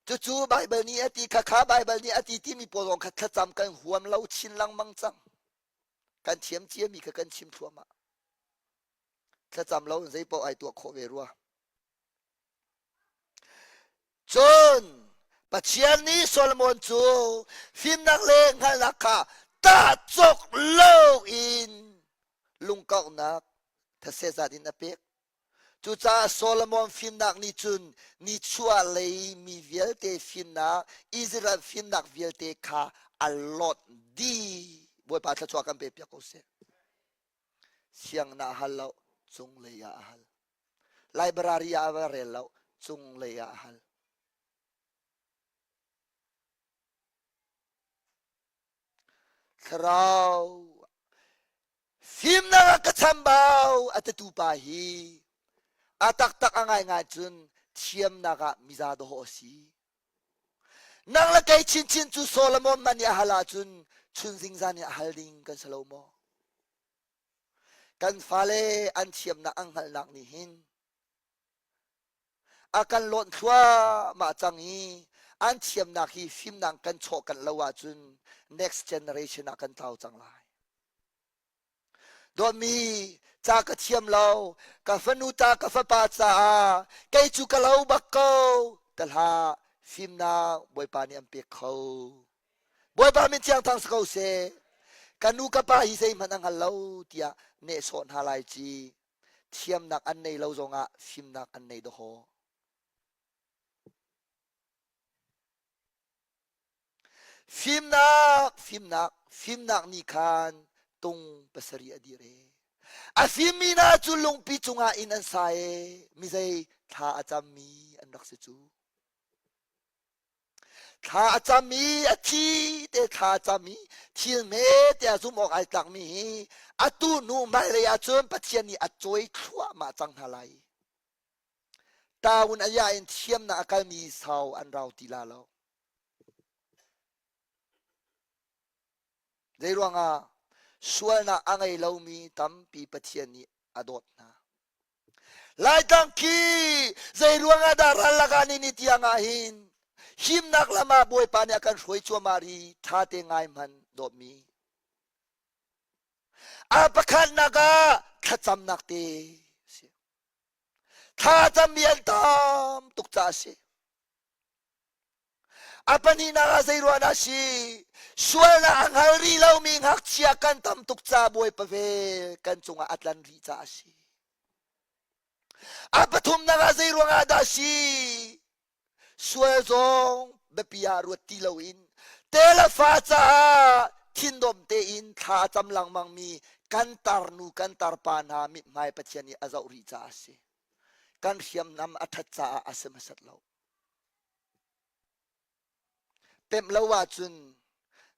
cucu Baibal nih a ti khakha Baibal nih a ti timi pawl zong kha thlacam kan huam lo chin lengmang cang. Kan thiam ciami kha kan chim thluahmah. Thlacam lo in zei paoh ai tuah khawh ve rua. Cun Pathian nih Solomon cu fimnak le hngalhnak kha tah cawk loin lungkauhnak thasezat in a pek. Cucaah Solomon fimnak nih cun nichuah lei mi vialte fimnak, Israel fimnak vialte kha a lawt dih. Bawipa thluachuah kan pe piak ko seh. Siang na hal lo, cunglei ah a hal. Library ah a va rel lo, cunglei ah a hal. Thlarau fimnak ah ka chambau a titu pa hi a taktak a ngaingai cun thiamnak ah miza dawh a si. Nang le kei chinchin cu Solomon man i a hal ahcun chun zingzan i a hal ding kan si lo maw? Kan fale an thiamnak an hngalhnak nih hin a kan lawnh thluahmah cang i an thiamnak hi fimnak kan chawh kan lo ahcun next generation ah kan tlau cang lai. Dawtmi ca ka thiam lo, ka fanu ta ka fapa caah kei cu ka lo bak ko. Ta hlah, fimnak Bawipa nih an pek kho. Bawipa min thiang thang si ko seh. Ka nu ka pa hi zeihmanh a hngal lo tiah nehsawh hna lai ci. Thiamnak an nei lo zongah fimnak an nei dawhaw. Fimnak, fimnak, fimnak nih khan tung pasarih a dir e. A fimmi hna cu lungpi cungah inn an sa e, mizei thla a cammi an rak si cu. Thla a cam i a thi te thla a cam i thil hme tiah zumh awk ai tlakmi hi atu hnu hmailei ahcun Pathian nih a cawi thluahmah cang hna lai. Taun a ya in thiamnak a kalmi sau an rau ti la lo. Zeiruangah sualnak a ngei lomi tampi Pathian nih a dawt hna. Laitlang khi zeiruangah dah ral lakah ni ni tiang ah hin himnak lam ah Bawipa nih a kan hruai cuahmah ri ṭha te ngai hmanh dawtmi. A pakhatnak ah thlacamnak te si. Thlacammi an tam tuk caah a si. A pahnihnak ah zei ruah dah si? Sualnak a hngal rih lomi ngakchia kan tam tuk ca Bawipa vel kan cungah a tlan rih caah a si. A pathumnak ah zei ruangah dah si? Sual zong biapi ah ruat ti loin telefa caah thindom tein thla a cam lengmangmi kan tarnu kan tarpa hna mithmai Pathian nih a zoh rih caah a si. Kan hriamnam a ṭhat caah a si hmasat lo. Pemh lo ahcun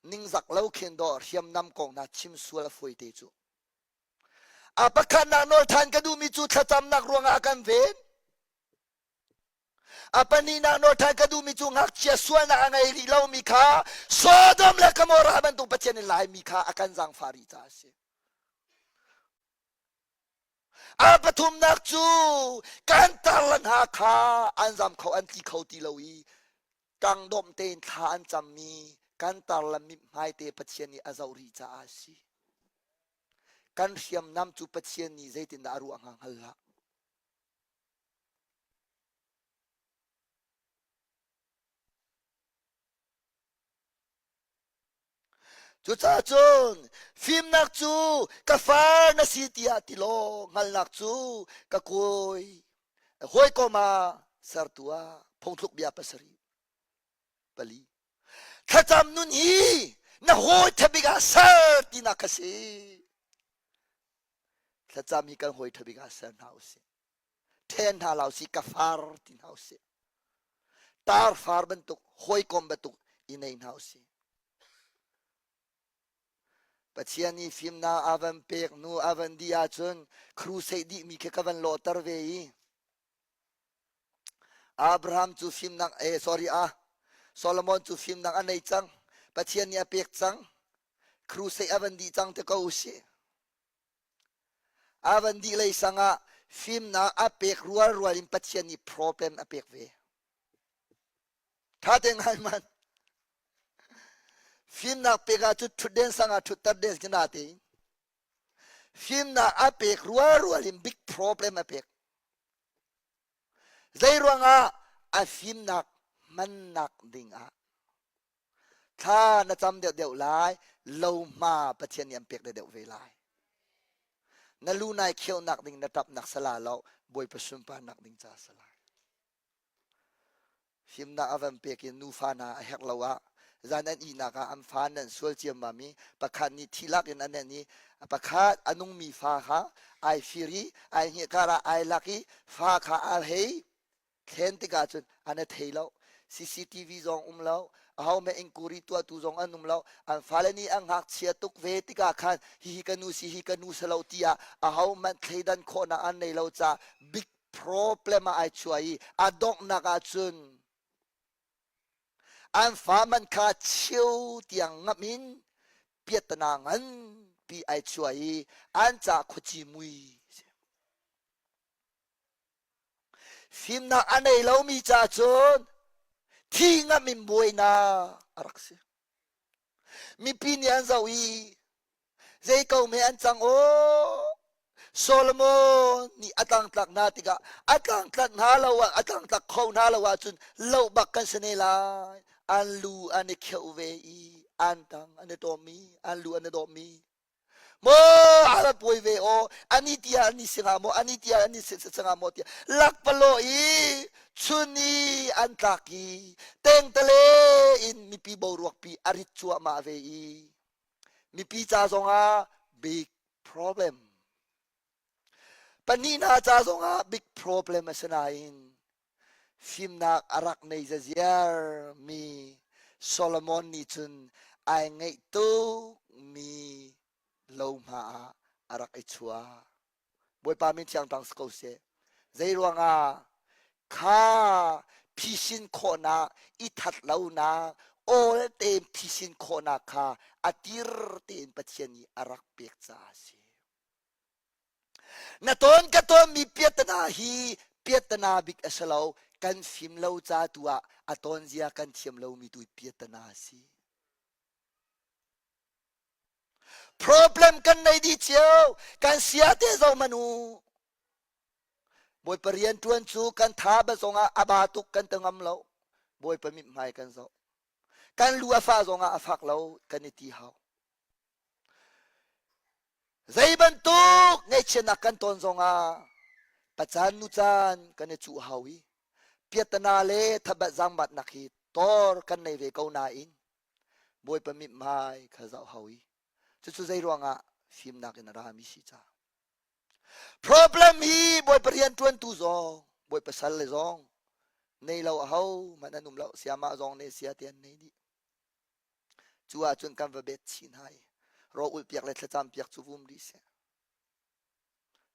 ningzak lo khin dawh hriamnam kong hna chim sual a fawi te cu. A pakhatnak nawl ṭhan ka duhmi cu thlacamnak ruangah a kan ven. A pahnihnak nawl ṭhan ka duhmi cu ngakchia sualnak a ngei rih lomi kha Sodom le Gomorrah bantuk Pathian in laimi kha a kan zaangfah rih caah a si. A pathumnak cu kan tarla hna kha an zam kho an tli kho ti lo i tangdawm tein thla an cammi kan tarla mithmai te Pathian nih a zoh rih caah a si. Kan hriamnam cu Pathian nih zeitindah a ruah hnga hngal hlah. Cucaah cun fimnak cu ka far na si tiah ti law hngalhnak cu ka kawi hawikom ah sertu ah phungthluk bia pasarih pali thlacam nun hi na hawi ṭhabik ah ser tinak kha si thlacam hi kan hawi ṭhabik ah ser hna usih ṭhen hna lo si ka far ti hna usih tar far bantuk hawikom bantuk i nei hna usih Pathian nih fimnak a van pek hnu a van dih ahcun crusade dihmi khi ka van lawhter ve i Abraham cu fimnak eh sorry ah Solomon cu fimnak a nei cang Pathian nih a pek cang crusade a van dih cang te ko usih A van dih lei sang ah fimnak a pek rualrual in Pathian nih problem a pek ve. Tha te ngai man. Fimnak pek ah cu ṭhutden sang ah ṭhutter den khi na tein. Fimnak a pek rualrual in big problem a pek. Zei ruangah a fimnak hmannak ding ah Thla na cam deuhdeuh lai, lohma Pathian nih an pek deuhdeuh ve lai. Na lu nai kheunak ding na ṭapnak sala lo, Bawipa sunparnak ding ca si lai. Fimnak a van pek in nufa hna a herh lo ah zan an ihnak ah an fa nan sual ciammam i pakhat nih thi lak in a nenh i pakhat a nungmi fa kha ai fir i ai hngilh kar ah ai lak i fa kha a hei thlen tikah cun an i thei lo CCTV zong um lo aho me inquiry tuahtu zong an um lo an fale nih an ngakchia tuk ve tikah khan hihi ka nu si hi ka nu si lo tiah aho hmanh thleidan khawhnak an nei lo ca big problem ah ai chuah i a donghnak ah cun an fa man kha cheu tiang ngamh in piatana nganpi ai chuah i an ca khuaci mui Fimnak a nei lomi ca cun thi ngam in buainak a rak si. Mipi nih an zoh i zei ko hme an cang aw Solomon nih a tlangtlak hna tikah a tlangtlak hna lo ah a tlangtlak kho hna lo ahcun loh bak kan si ne lai. An lu an i kheuh ve i an tang an i tawm i an lu an i dawm i Maw a puai ve aw ani tia ani singa maw ani tia ani singa maw tiah lakpalaw i chun i an tlak i tengtale in mipi boruak pi a rit cuahmah ve i mipi ca zongah big problem pahnih hna ca zongah big problem a si nain Fimnak a rak nei zaziar mi Solomon nih cun ai ngeih tukmi lohma ah a rak i chuah. Bawipa min thiang tang si ko seh. Zei ruangah kha phisin khawhnak, i that lonak, awl tein phisin khawhnak kha a tir tein Pathian nih a rak pek caah a si. Na tawn ka tawnmi piahtana hi piahtana bik a si lo. Kan fim lo ca tu ah a tawn zia kan thiam lomi tu piahtana a si. Problem kan nei dih cio. Kan sia te zo man u. Bawipa rian ṭuan cu kan tha ba zongah a ba tuk kan ti ngam lo. Bawipa mithmai kan zoh. Kan lu a fah zongah a fak lo kan i ti hau. Zei bantuk ngaihchiatnak kan tawn zongah pacan nucan kan i cuh hau i piatana le thabat zangbatnak hi tor kan nei ve ko nain Bawipa mithmai kha zoh hau i cucu zei ruangah fimnak in a rami si ca. Problem hi Bawipa rian ṭuantu zong Bawipa sal le zong nei lo aho hmanh an um lo siamah zong ne sia te an nei dih. Cu ahcun kan va bet chih hna i raw ulh piak le thlacam piak cu vum rih seh.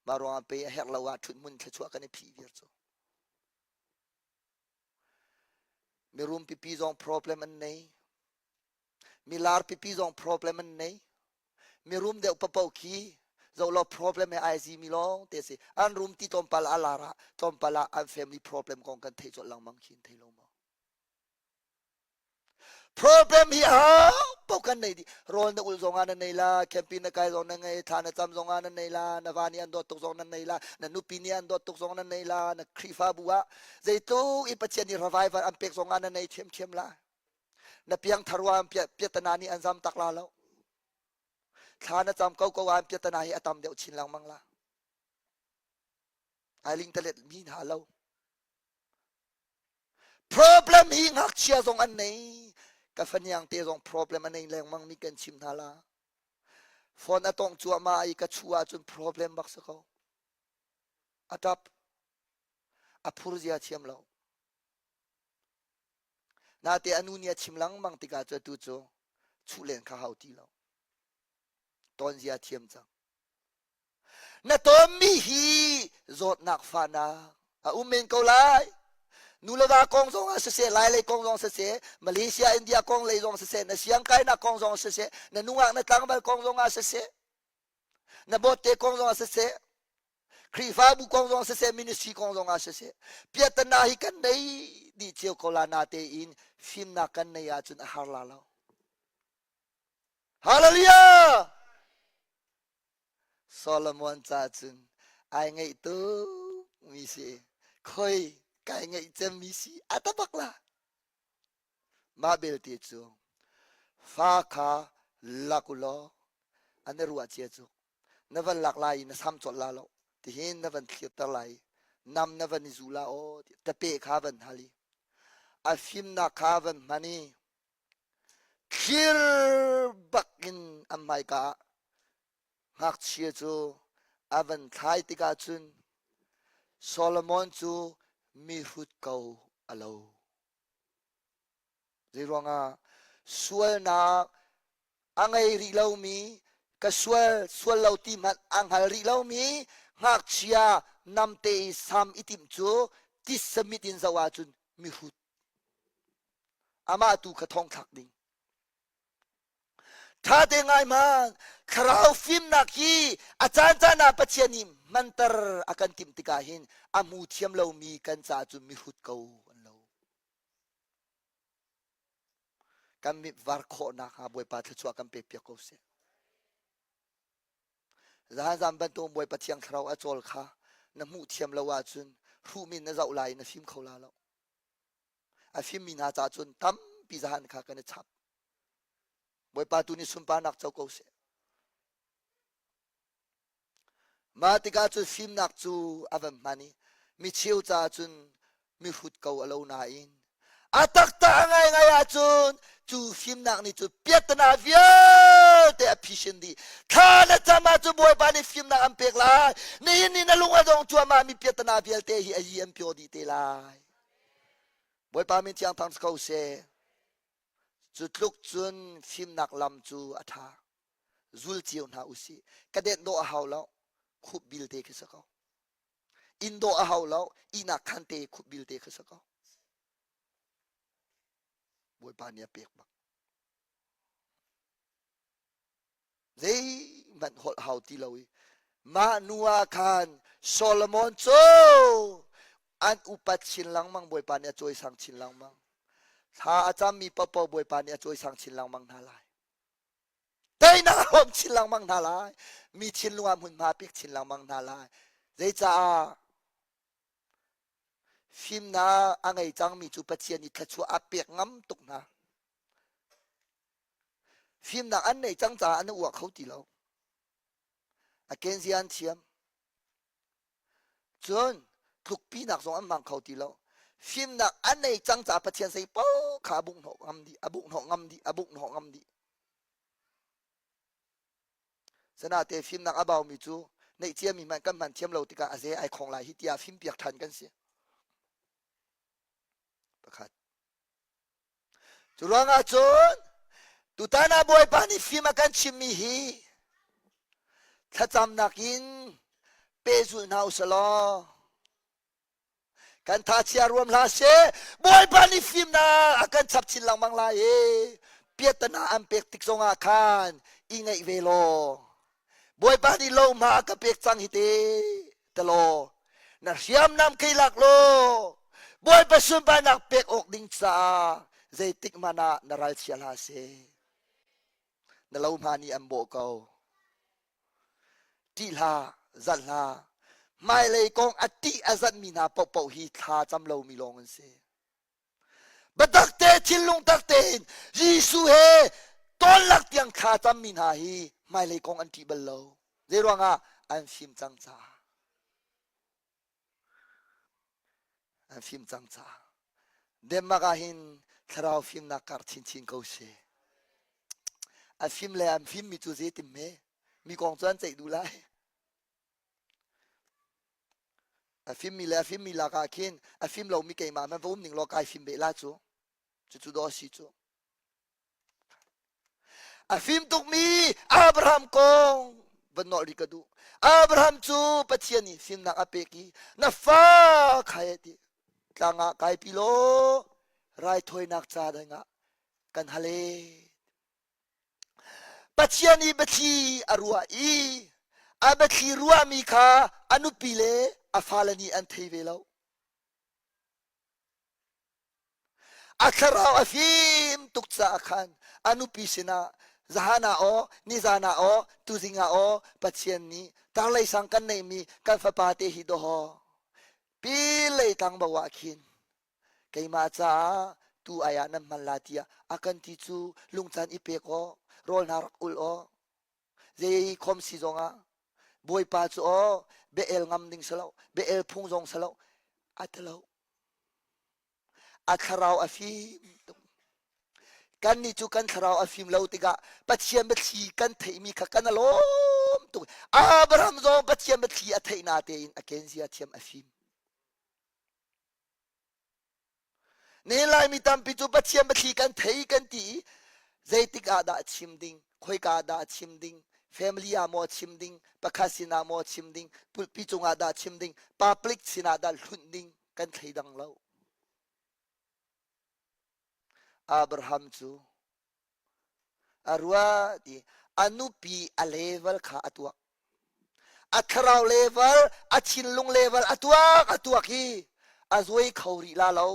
Mah ruangah pe a herh lo ah ṭhut hmun thluachuah kan i phih viar cu. Mirum pipi zong problem an nei. Milar pipi zong problem an nei. Mirum deuh papoh khi zoh law problem he ai zimi lawng te si. An rum ti tlawmpal a lar ah tlawmpal ah an family problem kong kan theih colh lengmang khi thei lo maw? Problem hi a paoh kan nei dih. Rawl na ulh zongah na nei la, camping na kai zong na ngei, thla na cam zongah na nei la, na va nih an dawt tuk zong na nei la, na nupi nih an dawt tuk zong na nei la, na Khrihfabu ah zeitluk i Pathian nih revival an pek zongah na nei ṭhiamṭhiam la. Na piangthar wa piatana nih an zam tak la lo. Thla na cam ko ko ah piatana hi a tam deuh chin lengmang la. Ai ling talet mi hna lo. Problem hi ngakchia zong an nei. Ka faniang te zong problem a nei lengmang mi kan chim hna la. Phone a tong cuahmah i ka chu ahcun problem bak si ko. A tap. A phur zia thiam lo. Nate a nu nih a chim lengmang tikah cu atu cu chuh len kha hau ti lo. Ton zia thiam cang. Na tawnmi hi zawtnak fahnak a um men ko lai. Nu le va kong zong ah siseh, Lailei kong zong siseh, Malaysia, India kong lei zong siseh, na siangkainak kong zong siseh, na nungak na tlangval kong zong ah siseh, na bawtte kong zong ah siseh, Khrihfabu kong zong siseh, ministry kong zong ah siseh, piatana hi kan nei dih cio ko la na tein fimnak kan nei ahcun a har la lo. Hallelujah! Solomon ca cun ai ngeih tuk mi si khoi kai ngeih cem mi si a ta bak la mah belte cu fa kha lak u law an i ruah cia cu na van lak lai i na sam colh la lo tihin na van thlirter lai nam na van i zu la aw tape kha van hal i a fimnak kha van hman i Thlir bak in an hmaika ah ngakchia cu a van thlai tikah cun Solomon cu mihrut ko a lo. Zeiruangah sualnak a ngei rih lomi ka sual sual lo ti hmanh a hngal rih lomi ngakchia namte i sam i timh cu titsa mit in zoh ahcun mihrut Amah tu kha thong thlak ding. Ṭha te ngai hmanh thlarau fimnak hi a caan caan ah Pathian nih hmanter a kan timh tikah hin a hmu thiam lomi kan caah cun mihrut ko an lo. Kan mit var khawhnak hnga Bawipa thluachuah kan pek piak ko seh. Zahan zan bantuk Bawipa Thiang Thlarau a cawl kha na hmuh thiam lo ahcun hruhmi na zoh lai na fim kho la lo. A fimmi hna caah cun tampi zahan kha kan i chap. Bawipa tu nih sunparnak co ko seh. Mah tikah cun fimnak cu a van hman i micheu caah cun mihrut ko a lo nain a taktak a ngaingai ahcun cu fimnak nih cun piahtana vialte a phisin dih thla na cam ahcun Bawipa nih fimnak an pek lai nihin ni na lung a dong cuahmah mi piahtana vialte hi a yi an pio dih te lai Bawipa min thiang thang ko seh cu tluk cun fimnak lam cu a ṭha zul cio hna usih ka det dawh a hau lo khup bil te khi si ko inn dawh a hau lo ihnak khan te khup bil te khi si ko Bawipa nih a pek bak zeihmanh holh hau ti lo i mah nu ah khan Solomon cu an upat chin lengmang Bawipa nih a cawisang chin lengmang thla a cammi paohpaoh Bawipa nih a cawisang chin lengmang hna lai teinak a hrawm chin lengmang hna lai mi thinlung ah hmunhma pek chin lengmang hna lai zeicaah fimnak a ngei cangmi cu Pathian i thluachuah a pek ngam tuk hna. Fimnak an neih cang caah an uah kho ti lo. A kenzia an thiam. Cun tlukpinak zong an hmang kho ti lo. Fimnak an nei cang caah Pathian sei paoh kha a bunghnawh ngam dih, a bunghnawh ngam dih, a bunghnawh ngam dih. Sanate fimnak a baumi cu neih ciami hmanh kan hman thiam lo tikah a ze ai khong lai hi tiah fimpiak ṭhan kan si. Pakhat. Cu ruangah cun tutan ah Bawipa nih fim a kan chimmi hi thlacamnak in pehzulh hna usih law kan thachia ruam hlah seh Bawipa nih fimnak a kan chap chin lengmang lai i piahtana an pek tik zongah khan i ngaih ve law Bawipa nih lohma a ka pek cang hi te telaw na hriamnam kei lak law Bawipa sunparnak pek awk ding caah zeitik hmanh ah na ralchia hlah seh na lohma nih an bawh ko ṭih hlah zalh hlah hmailei kong a ṭih a zanhmi hna paohpaoh hi thla cam lomi lawng an si Biatak te thinlung tak tein Jesuh he tawnlak tiang thla cammi hna hi hmailei kong an ṭih bal lo. Zei ruangah an fim cang caah. An fim cang caah. Denmark ah hin thlarau fimnak karh chinchin ko si. A fim le an fimmi cu zeitin hme? Mi kong cu an ceih duh lai. A fimmi le a fimmi lakah khin a fim lomi keimah hmanh va um ning law kai fim beh la cu. Cucu daw a si cu. A fim tukmi Abraham kong van nolh rih ka duh. Abraham cu Pathian nih fimnak a pek i na fa khai a ti. Tlang ah kai pi law raithawinak ca dingah kan hal e. Pathian i biathli a ruah i a biathli ruahmi kha a nupi le a fale nih an thei ve lo. A thlarau a fim tuk caah khan a nupi sinah zahan ah aw, nizan ah aw, tuzing ah aw, Pathian nih tarlei sang kan neihmi kan fapa te hi dawhaw pi lei tlang bo ah khin keimah caah tu ai ah nan hman la tiah a kan ti cu lungcan i pek aw rawl hna rak ul aw zei khom si zongah bawipa cu aw bia el ngam ding si lo bia el phung zong si lo a ti lo a thlarau a fim tuk kannih cu kan thlarau a fim lo tikah Pathian biathli kan theihmi kha kan alawm tuk Abraham zong Pathian biathli a theih na tein a kenzia thiam a fim Nihin Laimi tampi cu Pathian biathli kan thei kan ti i zeitik ah dah chim ding, khoika ah dah chim ding, family ah maw chim ding, pakhat sinah maw chim ding, pulpi cungah dah chim ding, public sinah dah hlunh ding kan thleidang lo. Abraham cu A ruat i a nupi a level kha a tuak. A thlarau level, a thinlung level a tuak a tuak i a zuai kho rih la lo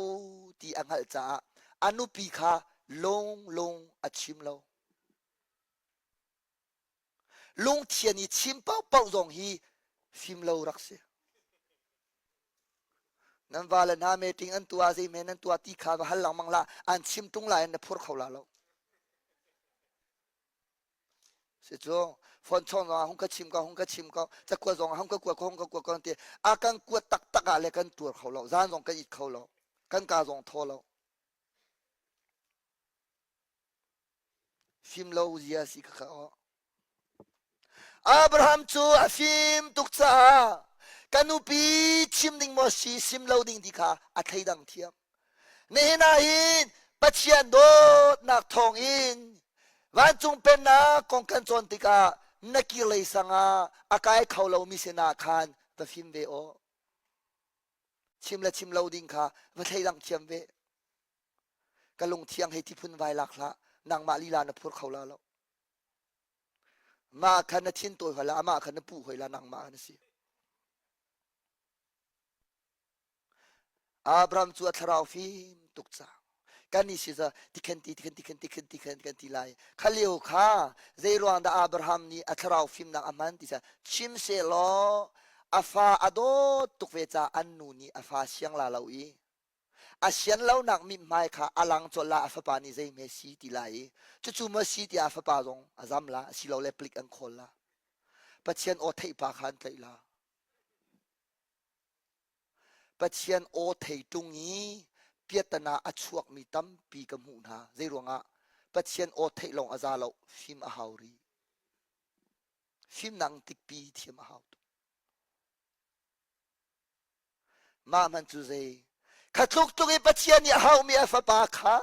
ti a hngalh caah a nupi kha lung lung a chim lo. Lungthian i chim paohpaoh zong hi fim lo rak si. Nan vale hna meeting an tuah zeihme nan tuah ti kha va hal lengmang la an chim tung lai na phur kho la lo. Si cu phone chong zong ah hung ka chim ko hung ka chim ko cakuat zong ah hung ka kuat ko hung ka kuat ko ti a kan kuat taktak ah le kan tuar kho lo zan zong kan it kho lo kan ka zong thaw lo Fim lo zia si kha aw. Abraham cu a fim tuk caah ka nupi chim ding maw si sim lo ding ti kha a thleidang thiam. Nihin ah hin Pathian dawtnak thawng in vancung pennak kong kan cawn tikah na kirlei sang ah a kai kho lomi sinah khan va fim ve aw. Chim le chim lo ding kha va thleidang thiam ve. Ka lungthiang hei ti phun vai lak hlah nangmah lila na phur kho la lo mah kha na thin tawi hoi la amah kha na puh hoi la nangmah na si Abraham cu a thlarau fim tuk ca kan ni si za tikhen ti tikhen tikhen tikhen tikhen kan ti lai kha lio kha zei ruang dah Abraham nih a thlarau fimnak a hman ti sa chim se law a fa a dawt tuk ve ca an nu nih a fa siang la lo i. A sian lonak mithmai kha a lang colh la a fapa nih zeihme si ti lai i cucu maw si tiah a fapa zong a zam la asilole palik an khawl la. Pathian aw theih pa kha an tlaih la. Pathian aw thei ṭung i piahtana a chuakmi tampi ka hmuh hna. Zeiruangah? Pathian aw theih lawng a za lo, fim a hau rih. Fimnak tikpi thiam a hau tuk. Mah hmanh cu zei? Kha tluk tluk i Pathian nih a hauhmi a fapa kha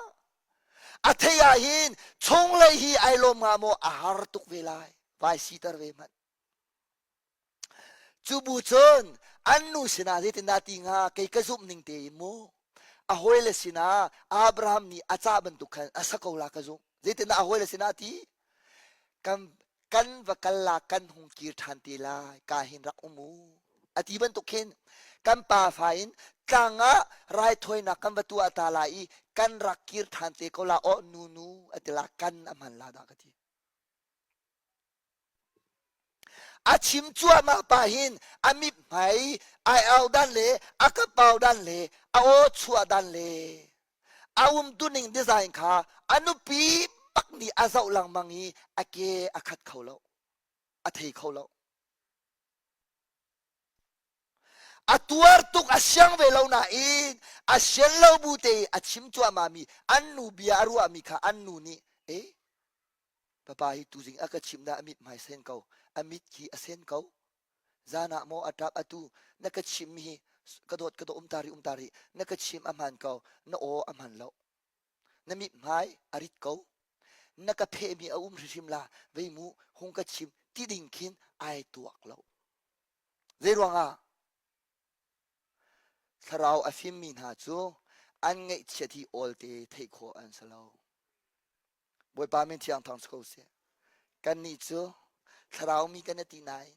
a theih ah hin chunglei hi ai lawm hnga maw? A har tuk ve lai. Vai siter ve hmanh. Cu bu cun an nu sinah zeitindah ti hnga kei ka zumh ning tein mu a hawile sinah Abraham nih a cah bantuk khan a sa ko la ka zumh zeitindah a hawile sinah ti kan kan va kal la kan hung kir ṭhan te lai ka hin rak um u a ti bantuk khin kan pa fa in tlang ah raithawinak kan va tuah ta lai i kan rak kir ṭhan te ko la aw nu nu a ti la kan a hman la dah ka ti A chim cuahmah pah hin a mithmai ai au dan le a kapau dan le a aw chuah dan le a umtuning design kha a nupi bak nih a zoh lengmang i a ke a khat kho lo a thei kho lo a tuar tuk a siang ve lo nain a sian lo bu te i a chim cuahmah mi an nu bia a ruahmi kha an nu nih e Papa hi tuzing a ka chimh dah a mit hmai sen ko. A mit khi a sen ko. Zan ah maw a ṭap atu na ka chimh hi ka dawt ka dawt um ta rih um ta rih na ka chimh a hman ko na aw a hman lo. Na mit hmai a rit ko. Na ka phehmi a um hrimhrim la vei mu hung ka chim ti ding khin ai tuak lo. Zei ruangah Thlarau a fimmi hna cu an ngaihchiat hi awlte theih khawh an si lo. Bawipa min thiang thang si ko seh. Kannih cu thlarau mi kan ti nain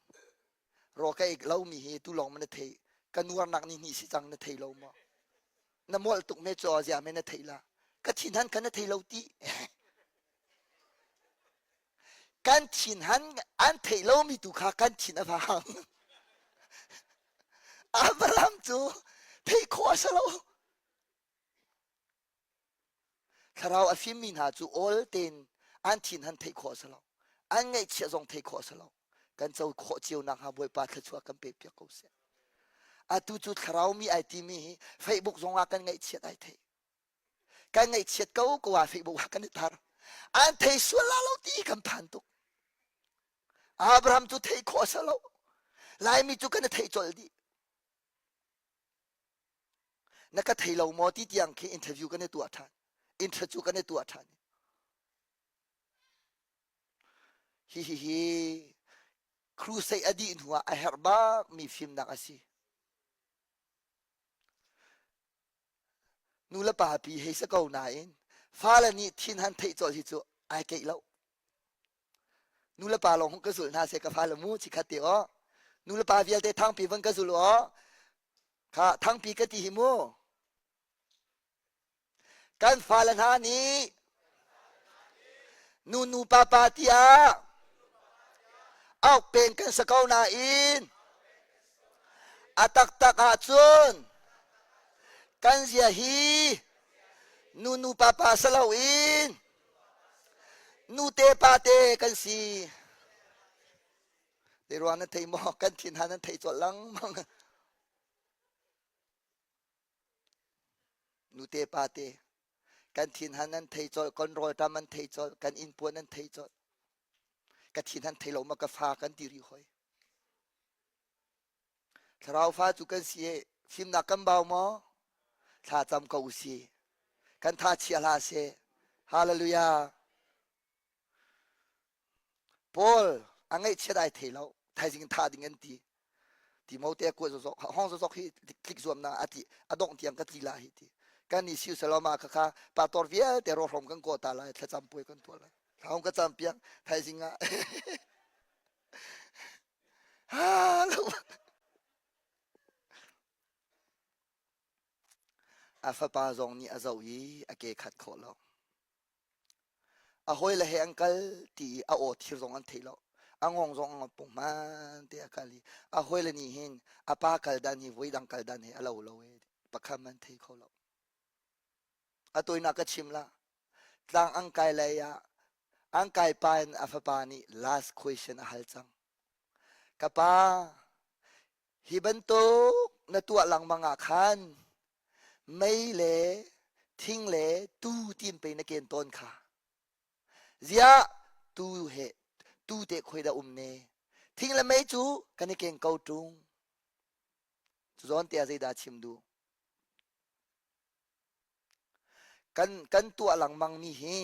raw ka ek lomi hi tu lawng ma na theih ka nuarnak ni hnih si cang na thei lo maw na molh tuk me chaw zia me na theih la ka thin han kha na thei lo ti kan thin han an theih lomi tu kha kan thin a vang Abraham cu theih khawh a si lo Thlarau a fimmi hna cu awl tein an thin han theih khawh a si lo. An ngaihchiah zong theih khawh a si lo. Kan co khawh cio nakhnga Bawipa thluachuah kan pek piak ko seh. Atu cu thlarau mi ai timi hi Facebook zong ah kan ngaihchiat ai thei. Kan ngaihchiat ko ko ah Facebook ah kan i tar. An thei sual la lo ti kan phan tuk. Abraham cu theih khawh a si lo. Laimi cu kan i theih colh dih. Na ka thei lo maw ti tiang khi interview kan i tuah ṭhan. Interview kan i tuah ṭhan. Hi hi hi crusade a dih hnu ah a herh bak mi fimnak a si. Nu le pa pi hei si ko nain fale nih thin han theih colh hi cu ai keih lo. Nu le pa lawng hung ka zul hna seh ka fale mu chikhat te aw. Nu le pa vialte thangpi van ka zul aw. Kha thangpi ka ti hi mu. Kan fale hna nih nu nu pa pa tiah auk peng kan sa ko nain a taktak ahcun kan zia hi nu nu pa pa sa loin nute pate kan si. Te ruang nan thei maw? Kan thin han nan thei colh lengmang. Nute pate kan thin han nan thei colh, kan rawlṭam an thei colh, kan innpuan an thei colh. Ka thin han thei lo ma ka fa kan ti rih hoi. Thlarau fa cu kan si i fimnak kan bau maw? Thla cam ko usih. Kan tha chia hlah seh. Hallelujah. Paul a ngaihchiat ai thei lo. Thaizing in thah ding an ti. Timote a kuat zokzok hong zokzok hi tlik zuamnak a ti a dongh tiang ka tli la hi ti. Kan ni siu saloma kha kha pastor vialte rawhrom kan kawh ta lai thlacam puai kan tuah lai. Thla hong ka cam piak thaizing ah A fapa zong nih a zoh i a ke khat khawh lo. A hawile he an kal ti i a aw thir zong an thei lo. A ngong zong a pung hmaan te a kal i a hawile nih hin a pa kal dan hi voidang kal dan he a lo lo e pakhat man thei kho lo. A tawinak ka chim la. Tlang an kai lei ah an kai pa in a fapa nih last question a hal cang. Ka pa, hi bantuk na tuah lengmang ah khan mei le thing le tuu tin pei na ken tawn kha. Ziah tu he tu te khoi dah um ne? Thing le mei cu kan i keng ko ṭung. Cu zawn te ah zeidah chim duh? Kan, kan tuah lengmang mi hi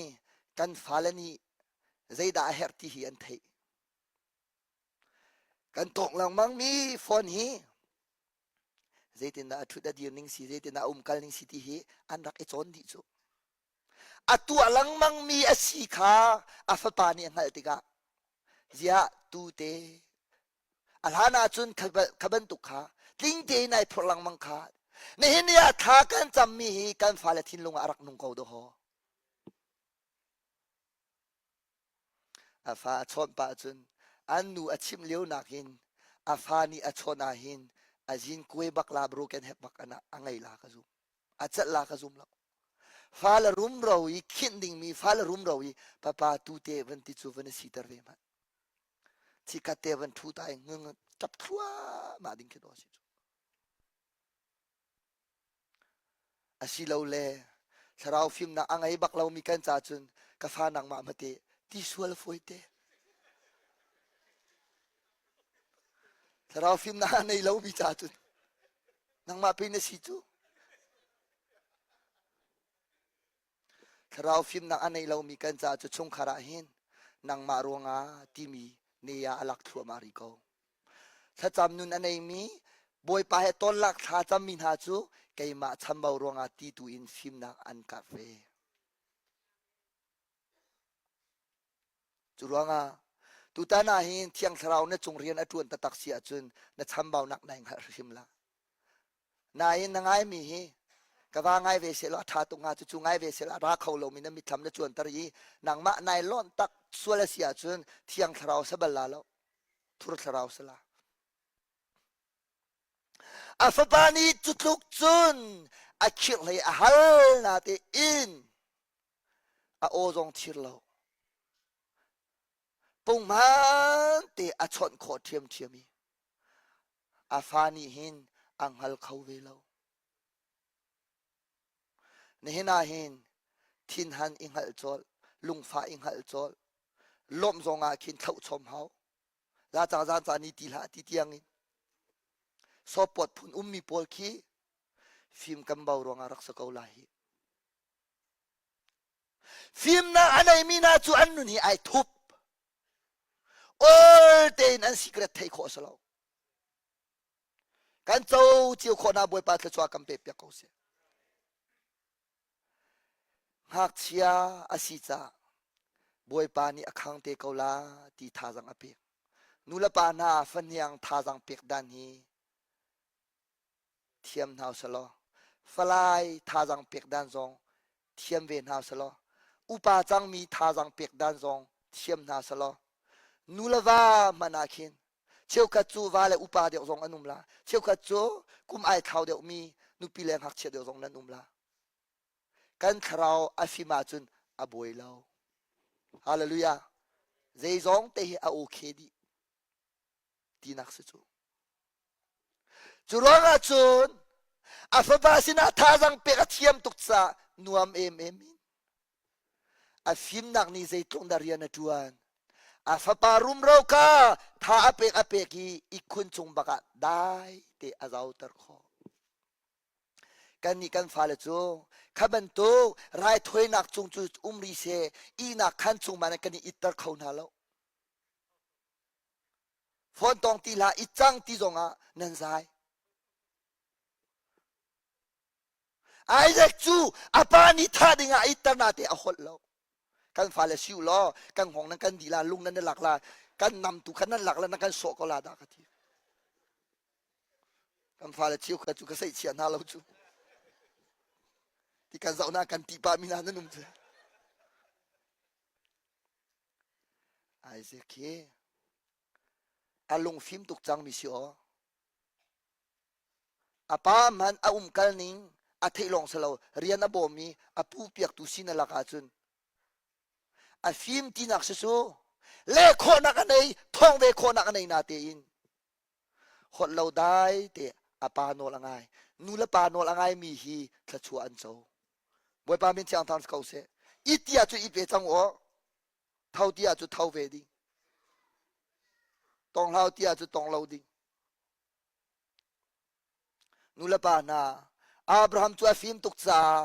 kan fale nih zeidah a herh ti hi an theih. Kan tawk lengmang mi phone hi zeitindah a ṭhut a dir ning si, zeitindah a umkal ning si ti hi an rak i cawn dih cu. A tuah lengmang mi a si kha a fapa nih a hngalh tikah ziah tute A hlan ahcun kha bantuk kha tling tein ai phurh lengmang kha nihin ni ah thla kan cammi hi kan fale thinlung ah a rak nung ko dawhaw. A fa a chawnh pah cun an nu a chimh lio nakin a fa nih a chawnh ah hin a zin kuai bak la broken heart bak a ngei la ka zum. A celh la ka zum lo. Fale rumro i khinh dingmi fale rumro i papa tu te van ti cu van i siter ve hmanh. Chikhat te van ṭhu ta i ngung ṭap thluahmah ding khi dawh a si cu. Asilole thlarau fimnak a ngei bak lomi kan ca cun ka fa nangmah hmate ti sual fawi te. Thlarau fimnak a nei lomi ca cun nangmah pe na si cu. Thlarau fimnak a nei lomi kan caah cu chungkhar ah hin nangmah ruangah timi ne ah a lak thluahmah rih ko. Thlacam nun a neimi Bawipa he tonlak thla cammi hna cu keimah chambau ruangah ti tu in fimnak an karh ve. Cu ruangah tutan ah hin Thiang Thlarau na cung rian a ṭuan taktak si ahcun na chambaunak nai hngalh hrim la. Nain na ngaimi hi ka va ngai ve sehlaw a ṭha tuk hnga cucu ngai ve sehlaw a ra kho lomi na mitthlam na cuanter i nangmah nai lawnh tak sual a si ahcun thiang thlarau sa bal la lo thur thlarau sa la a fapa nih cu tluk cun a khirh hlei a hal na te in a aw zong thir lo punghman te a chawnh khawh ṭhiamṭhiam i A fa nih hin a hngal kho ve lo. Nihin ah hin thinhan i hngalh cawlh, lungfah i hngalh cawlh, lawmh zong ah khin thloh chom hau. La ca zan ca ni ti hlah ti tiang in. Sawpawt phun ummi pawl khi fim kan bau ruangah rak si ko lai hi. Fimnak a neimi hna cu an nun hi ai thup. Ol tein an secret theih khawh a si lo. Kan co cio khawh na Bawipa thluachuah kan pek piak ko seh. Ngakchia a si caah Bawipa nih a khang te ko la ti thazang a pek. Nu le pa hna fahniang thazang pek dan hi thiam hna usalaw falai thazang pek dan zong thiam ve hna usalaw upa cangmi thazang pek dan zong thiam hna usalaw nu le va hmanh ah khin cheukhat cu va le upa deuh zong an um la cheukhat cu kum ai thlau deuhmi nupi le ngakchia deuh zong nan um la kan thlarau a fim ahcun a buai lo hallelujah zeizong te hi a okay dih tinak si cu Cu ruangah cun a fapa sinah thazang pek a thiam tuk caah nuam emem in a fimnak nih zeitluk dah rian a ṭuan. A fapa rumro kha tha a pek a pek i ihkhun cung bakah dai te a zauter khawh. Kannih kan fale cu kha bantuk raithawinak cung cu um rih seh ihnak khan chung man kan i itter kho hna lo. Phone tong ti hlah i cang ti zongah nan zai. Isaac cu a pa nih thah dingah a itter na te a holh lo. Kan fale si u law kan hngawng nan kan dih la lung nan lak la kan nam tu khan nan lak la nan kan sawh ko la dah ka ti. Kan fale chiu kha cu ka seih chia hna lo cu. Ti kan zoh na kan ti pa mi hna nan um cu. Isaac hi a lungfim tuk cangmi si aw. A pa hmanh a umkal ning, A theih lawng si lo, rian a bawm i a pu piaktu si na lak ahcun a fim tinak si cu leh khawhnak a nei, thawng ve khawhnak a nei na tein holh lo dai te a pa nawl a ngai. Nu le pa nawl a ngai mi hi thluachuah an co. Bawipa min thiang thang ko seh. It tiah cu it ve cang u. Tho tiah cu tho ve ding. Tong hlau tiah cu tong lo ding. Nu le pa hna, Abraham cu a fim tuk caah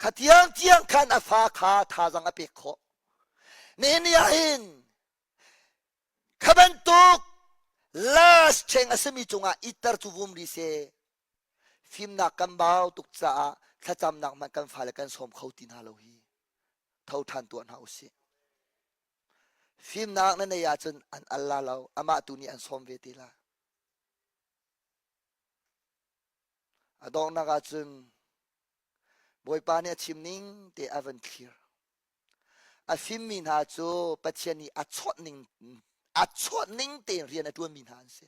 kha tiangtiang khan a fa kha thazang a pek khawh. Nihin ni ah hin kha bantuk last cheng a simi cungah itter cu vum ri seh. Fimnak kan bau tuk caah thlacamnak hmanh kan fale kan sawm kho ti hna lo hi. Tho ṭhan tuah hna usih. Fimnak na nei ahcun an al la lo, amah tu nih an sawm ve te la. A donghnak ahcun Bawipa nih a chim ning te a van thlir. A fimmi hna cu Pathian nih a chawnh ning a chawnh ning tein rian a ṭuanmi hna an si.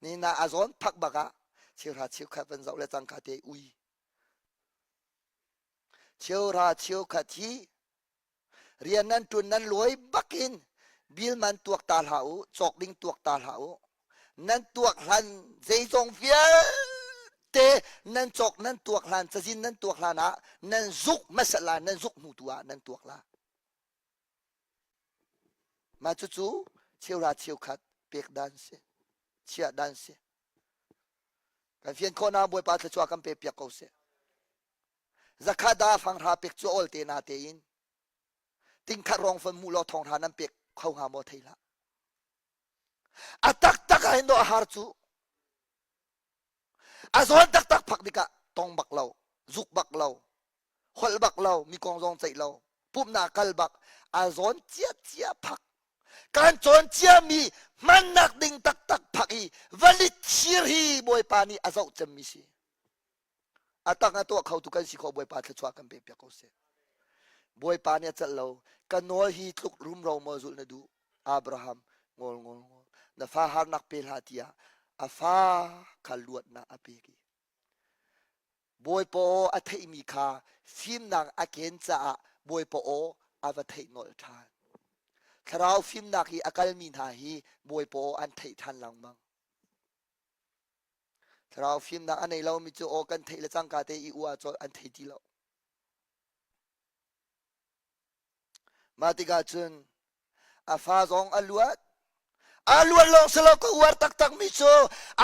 Ni na a zawn phak bak ah cheuhra cheukhat van zoh le cangka te ui. Cheuhra cheukhat hi Rian nan ṭun nan lawi bakin bil man tuak ta hlah u, cawk ding tuak ta hlah u. Nan tuak hlan zeizong vialte nan cawk nan tuak hlan cazin nan tuak hlan ah nan zuk hmasa la nan zuk hnu tu ah nan tuak la. Mah cucu cheuhra cheukhat pek dan si, chiah dan si. Kan fian khawhnak Bawipa thluachuah kan pe piak ko seh. Zakhat da fanghra pek cu awl te na tein tingkhat rong fon mu law thonghra nan pek kho hnga maw thei hlah. A taktak ah hin do a har cu. A zawn taktak phak tikah tong bak lo, zuk bak lo, holh bak lo, mi kong zong ceih lo, pumhnak kal bak, a zawn cia cia phak. Kan cawn ciami hmannak ding taktak phak i valit thir hi Bawipa nih a zoh cemmi si. A tak a tuah khotu kan si khawh Bawipa thluachuah kan pek piak ko seh. Bawipa nih a celh lo. Ka nawl hi tluk rumro maw zulh na duh? Abraham ngol ngol ngol. Na fa harnak pe hlah tiah a fa kha luatnak a pek i Bawipa aw a theihmi kha fimnak a ken caah Bawipa aw a va theih nolh ṭhan. Thlarau fimnak i a kalmi hna hi Bawipa aw an theih ṭhan lengmang. Thlarau fimnak a nei lomi cu aw kan theih le cangka te i ua colh an thei ti lo. Mah tikah cun a fa zong a luat. A luat lawng si lo ka uar taktakmi cu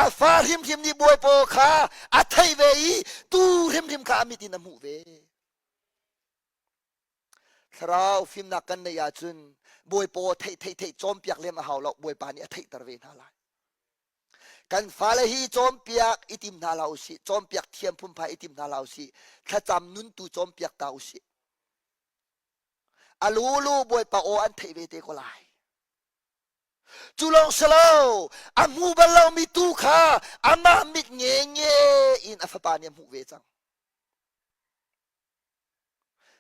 a fa hrimhrim nih bawipa kha a theih ve i tu hrimhrim kha a mit in a hmuh ve. Thlarau fimnak kan neih ahcun bawipa theih theih theih cawnpiak lem a hau lo bawipa nih a theihter ve hna lai. Kan fale hi cawnpiak i tim hna hlah usih, cawnpiak thiam phunphai i tim hna hlah usih, thlacam nun tu cawnpiak ta usih. A lulu Bawipa aw an theih ve te ko lai. Cu lawng si lo, a hmu bal lomi tu kha amah mit nge nge in a fapa nih a hmuh ve cang.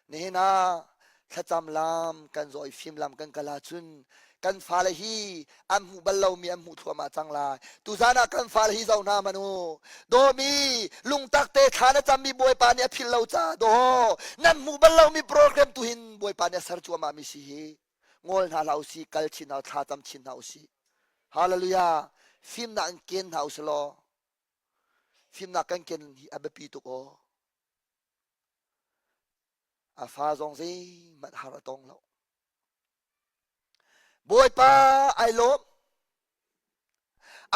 Nihin ah thlacam lam kan zawh i fim lam kan kal ahcun kan fale hi an hmuh bal lomi an hmuh thluahmah cang lai. Tuzan ah kan fale hi zoh hna hmanh u. Dawmi lungtak te thla na cammi Bawipa nih a philh lo ca daw nan hmuh bal lomi program tu hin Bawipa nih a ser cuahmah mi si hi. Ngol hna hlah usih, kal chin hna thla cam chin hna usih. Hallelujah. Fimnak in ken hna usih law fimnak kan ken hi a biapi tuk aw. A fa zong zeihmanh har a tong lo. Bawipa ai lawm.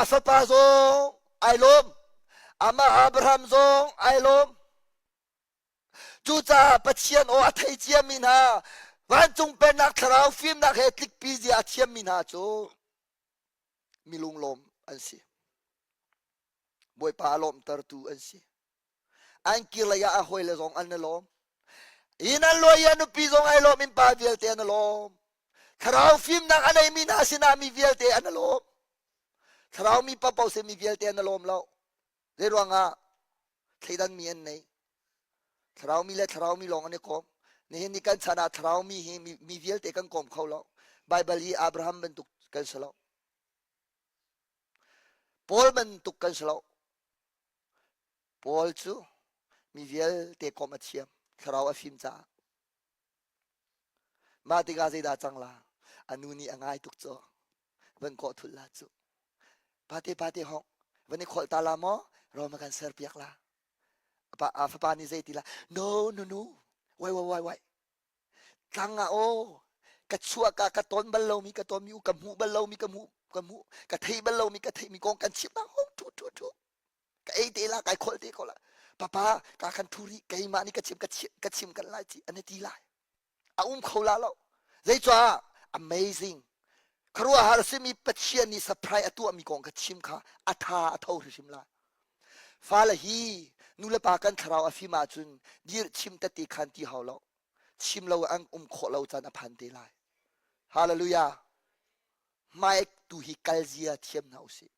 A fapa zong ai lawm. Amah Abraham zong ai lawm. Cucaah Pathian aw a thei ciami hna vancung pennak thlarau fimnak he tlikpi zia a thiammi hna cu mi lunglawm an si. Bawipa a lawmhtertu an si. An kir lei ah a hawile zong an i lawm. Inn an luai i a nupi zong ai lawm, innpa vialte an i lawm. Thlarau fimnak a neimi hna sinah mi vialte an i lawm. Thlarau mi paohpaoh sin mi vialte an i lawm lo. Zei ruangah thleidan mi an nei. Thlarau mi le thlarau mi lawng an i kawm. Nihin ni kan chan ah thlarau mi hi mi, mi vialte kan kawm kho lo. Baibal hi Abraham bantuk kan si lo. Paul bantuk kan si lo. Paul cu mi vialte komh a thiam, thlarau a fim caah. Mah tikah zeidah cang la? A nu nih a ngai tuk cu. Van kawh thul la cu. Pate pate hong, van i kholh ta la maw? Rom a kan ser piak la. Pa, a fapa nih zei ti la? No, no, no. Wai, wai, wai, wai. Tlang ah aw, ka chuah ka ka ton bal lomi ka ton mi u ka hmuh bal lomi ka hmuh ka hmuh ka theih bal lomi ka theih mi kong kan chimh na hong thu thu thu ka ei te la kai kholh te ko la papa ka khan thu ri keimah nih ka chim ka chim ka chim kan lai ci an ti lai a um kho la lo zeicah amazing khuaruahhar simi Pathian nih surprise a tuahmi kong ka chim kha a tha a tho hrimhrim lai fale hi nu le pa kan thlarau a fim ahcun dir chim tete khan ti hau lo chim lo an um khawh lo caan a phan te lai hallelujah hmai tu hi kal zia thiam hna usih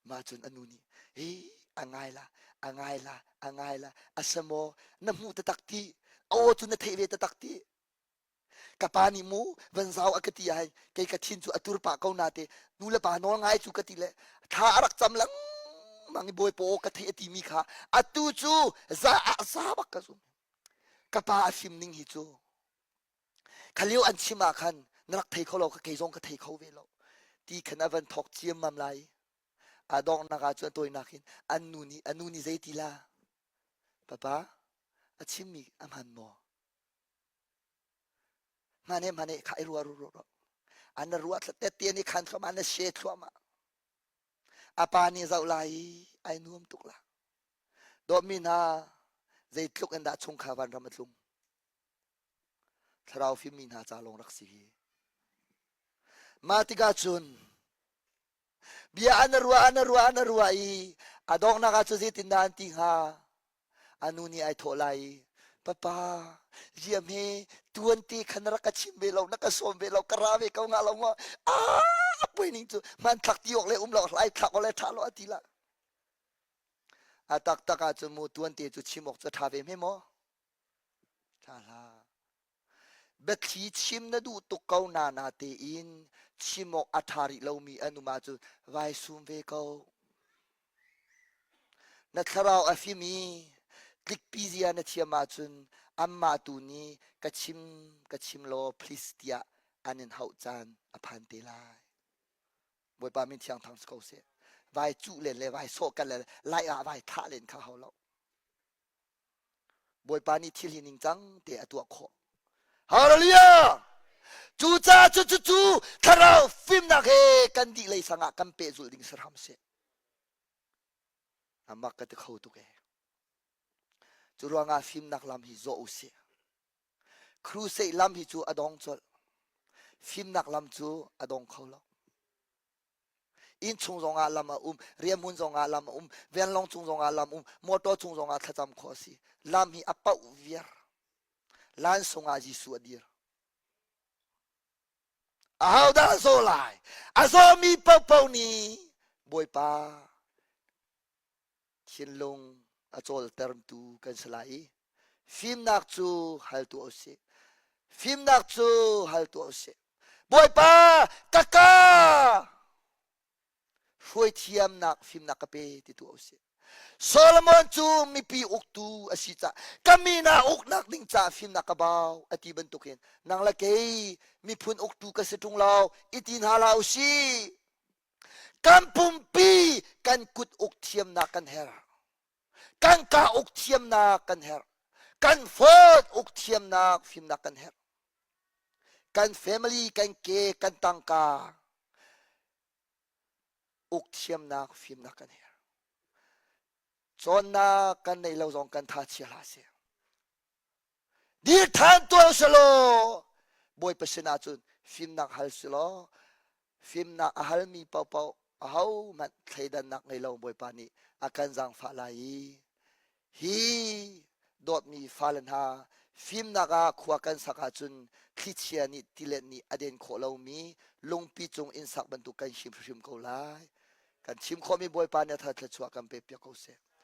Mah cun a nu nih, hi a ngai la, a ngai la, a ngai la, a si maw, na hmuh taktak ti, a aw cu na theih ve taktak ti. Ka pa nih mu van zau a ka ti ahhin kei ka thin cu a tur pah ko na te nu le pa nawl ngai cu ka ti le thla a rak cam lengmang i bawipa aw ka theih a timi kha atu cu za ah za bak ka zum. Ka pa a fim ning hi cu Kha lio an chim ah khan na rak thei kho lo kha kei zong ka thei kho ve lo ti khan a van thawk ciammam lai. A donghnak ah cun a tawinak in an nu nih a nu nih zei ti la? Papa a chimmi a hman maw? Hman he hman he kha i ruah ru ru An na ruah tete nih khan thluahmah na she thluahmah. A pa nih zoh lai i ai nuam tuk la. Dawtmi hna zeitluk in dah chungkhar vanram a tlung. Thlarau fimmi hna ca lawng rak si hi. Mah tikah cun bia an ruah an ruah an ruah i a donghnak ah cu zeitindah an ti hnga? A nu nih ai thawh lai i papa ziam he tuan te khan na rak ka chim ve lo na ka sawm ve lo ka ra ve ko nga lo maw ah a poi ning cu hmanthlak ti awk le um lo hlai thlak awk le tha lo a ti la a taktak ah cun mu tuan te cu chim awk cu tha ve hme maw Ṭha hlah. Biathli chim na duh tuk ko na na tein chim awk a ṭha rih lomi an um ahcun vai sum ve ko. Na thlarau a fim i tlikpi zia na thiam ahcun anmah tu nih ka chim ka chim law please tiah an in hauh caan a phan te lai. Bawipa min thiang thang si ko seh. Vai cuh len le vai sawh kan le lai ah vai thah len kha hau lo. Bawipa nih thil hi ningcang te a tuah khawh. Hallelujah! Cucaah cu cu cu thlarau fimnak he kan dih lei sangah kan pehzulh ding si hram seh. Amak ka ti kho tuk ee. Cu ruangah fimnak lam hi zawh u sih. Crusade lam hi cu a dong colh. Fimnak lam cu a dong kho lo. Innchung zongah lam a um, riahhmun zongah lam a um, vanlawng cung zongah lam um, motor cung zongah thlacam khawh a si. Lam hi a pauh viar. Lansung ah Jesuh a dir. Ahodah a zaw lai? A zawmi paohpaoh nih Bawipa thinlung a cawltertu kan si lai i fimnak cu hal tuah u sih. Fimnak cu hal tuah u sih. Bawipa ka ka hruaithiamnak fimnak ka pe ti tuah u sih. Solomon cu mipi uktu a si cah ka mi na uknak ding caah fimnak ka bau a ti bantukin nang le kei miphun uktu ka si ṭung lo i ti hna hlah u sih. Kan pumpi kan kut uk thiamnak kan herh. Kan ka uk thiamnak kan herh. Kan phone uk thiamnak fimnak kan herh. Kan family, kan ke, kan tangka uk thiamnak fimnak kan herh. Cawnnak kan neih lo zong kan tha chia hlah seh. Dir ṭhan tuah selaw Bawipa sinah cun fimnak hal selaw fimnak a halmi paohpaoh ahohmanh thleidannak ngei lo Bawipa nih a kan zaangfah lai i hi dawtmi fale hna fimnak ah khua kan sak ahcun thlichia nih tilet nih a den khawh lomi lungpi cung inn sak bantuk kan him hrim ko lai. Kan chim khawhmi Bawipa nih a thar thluachuah kan pek piak ko seh.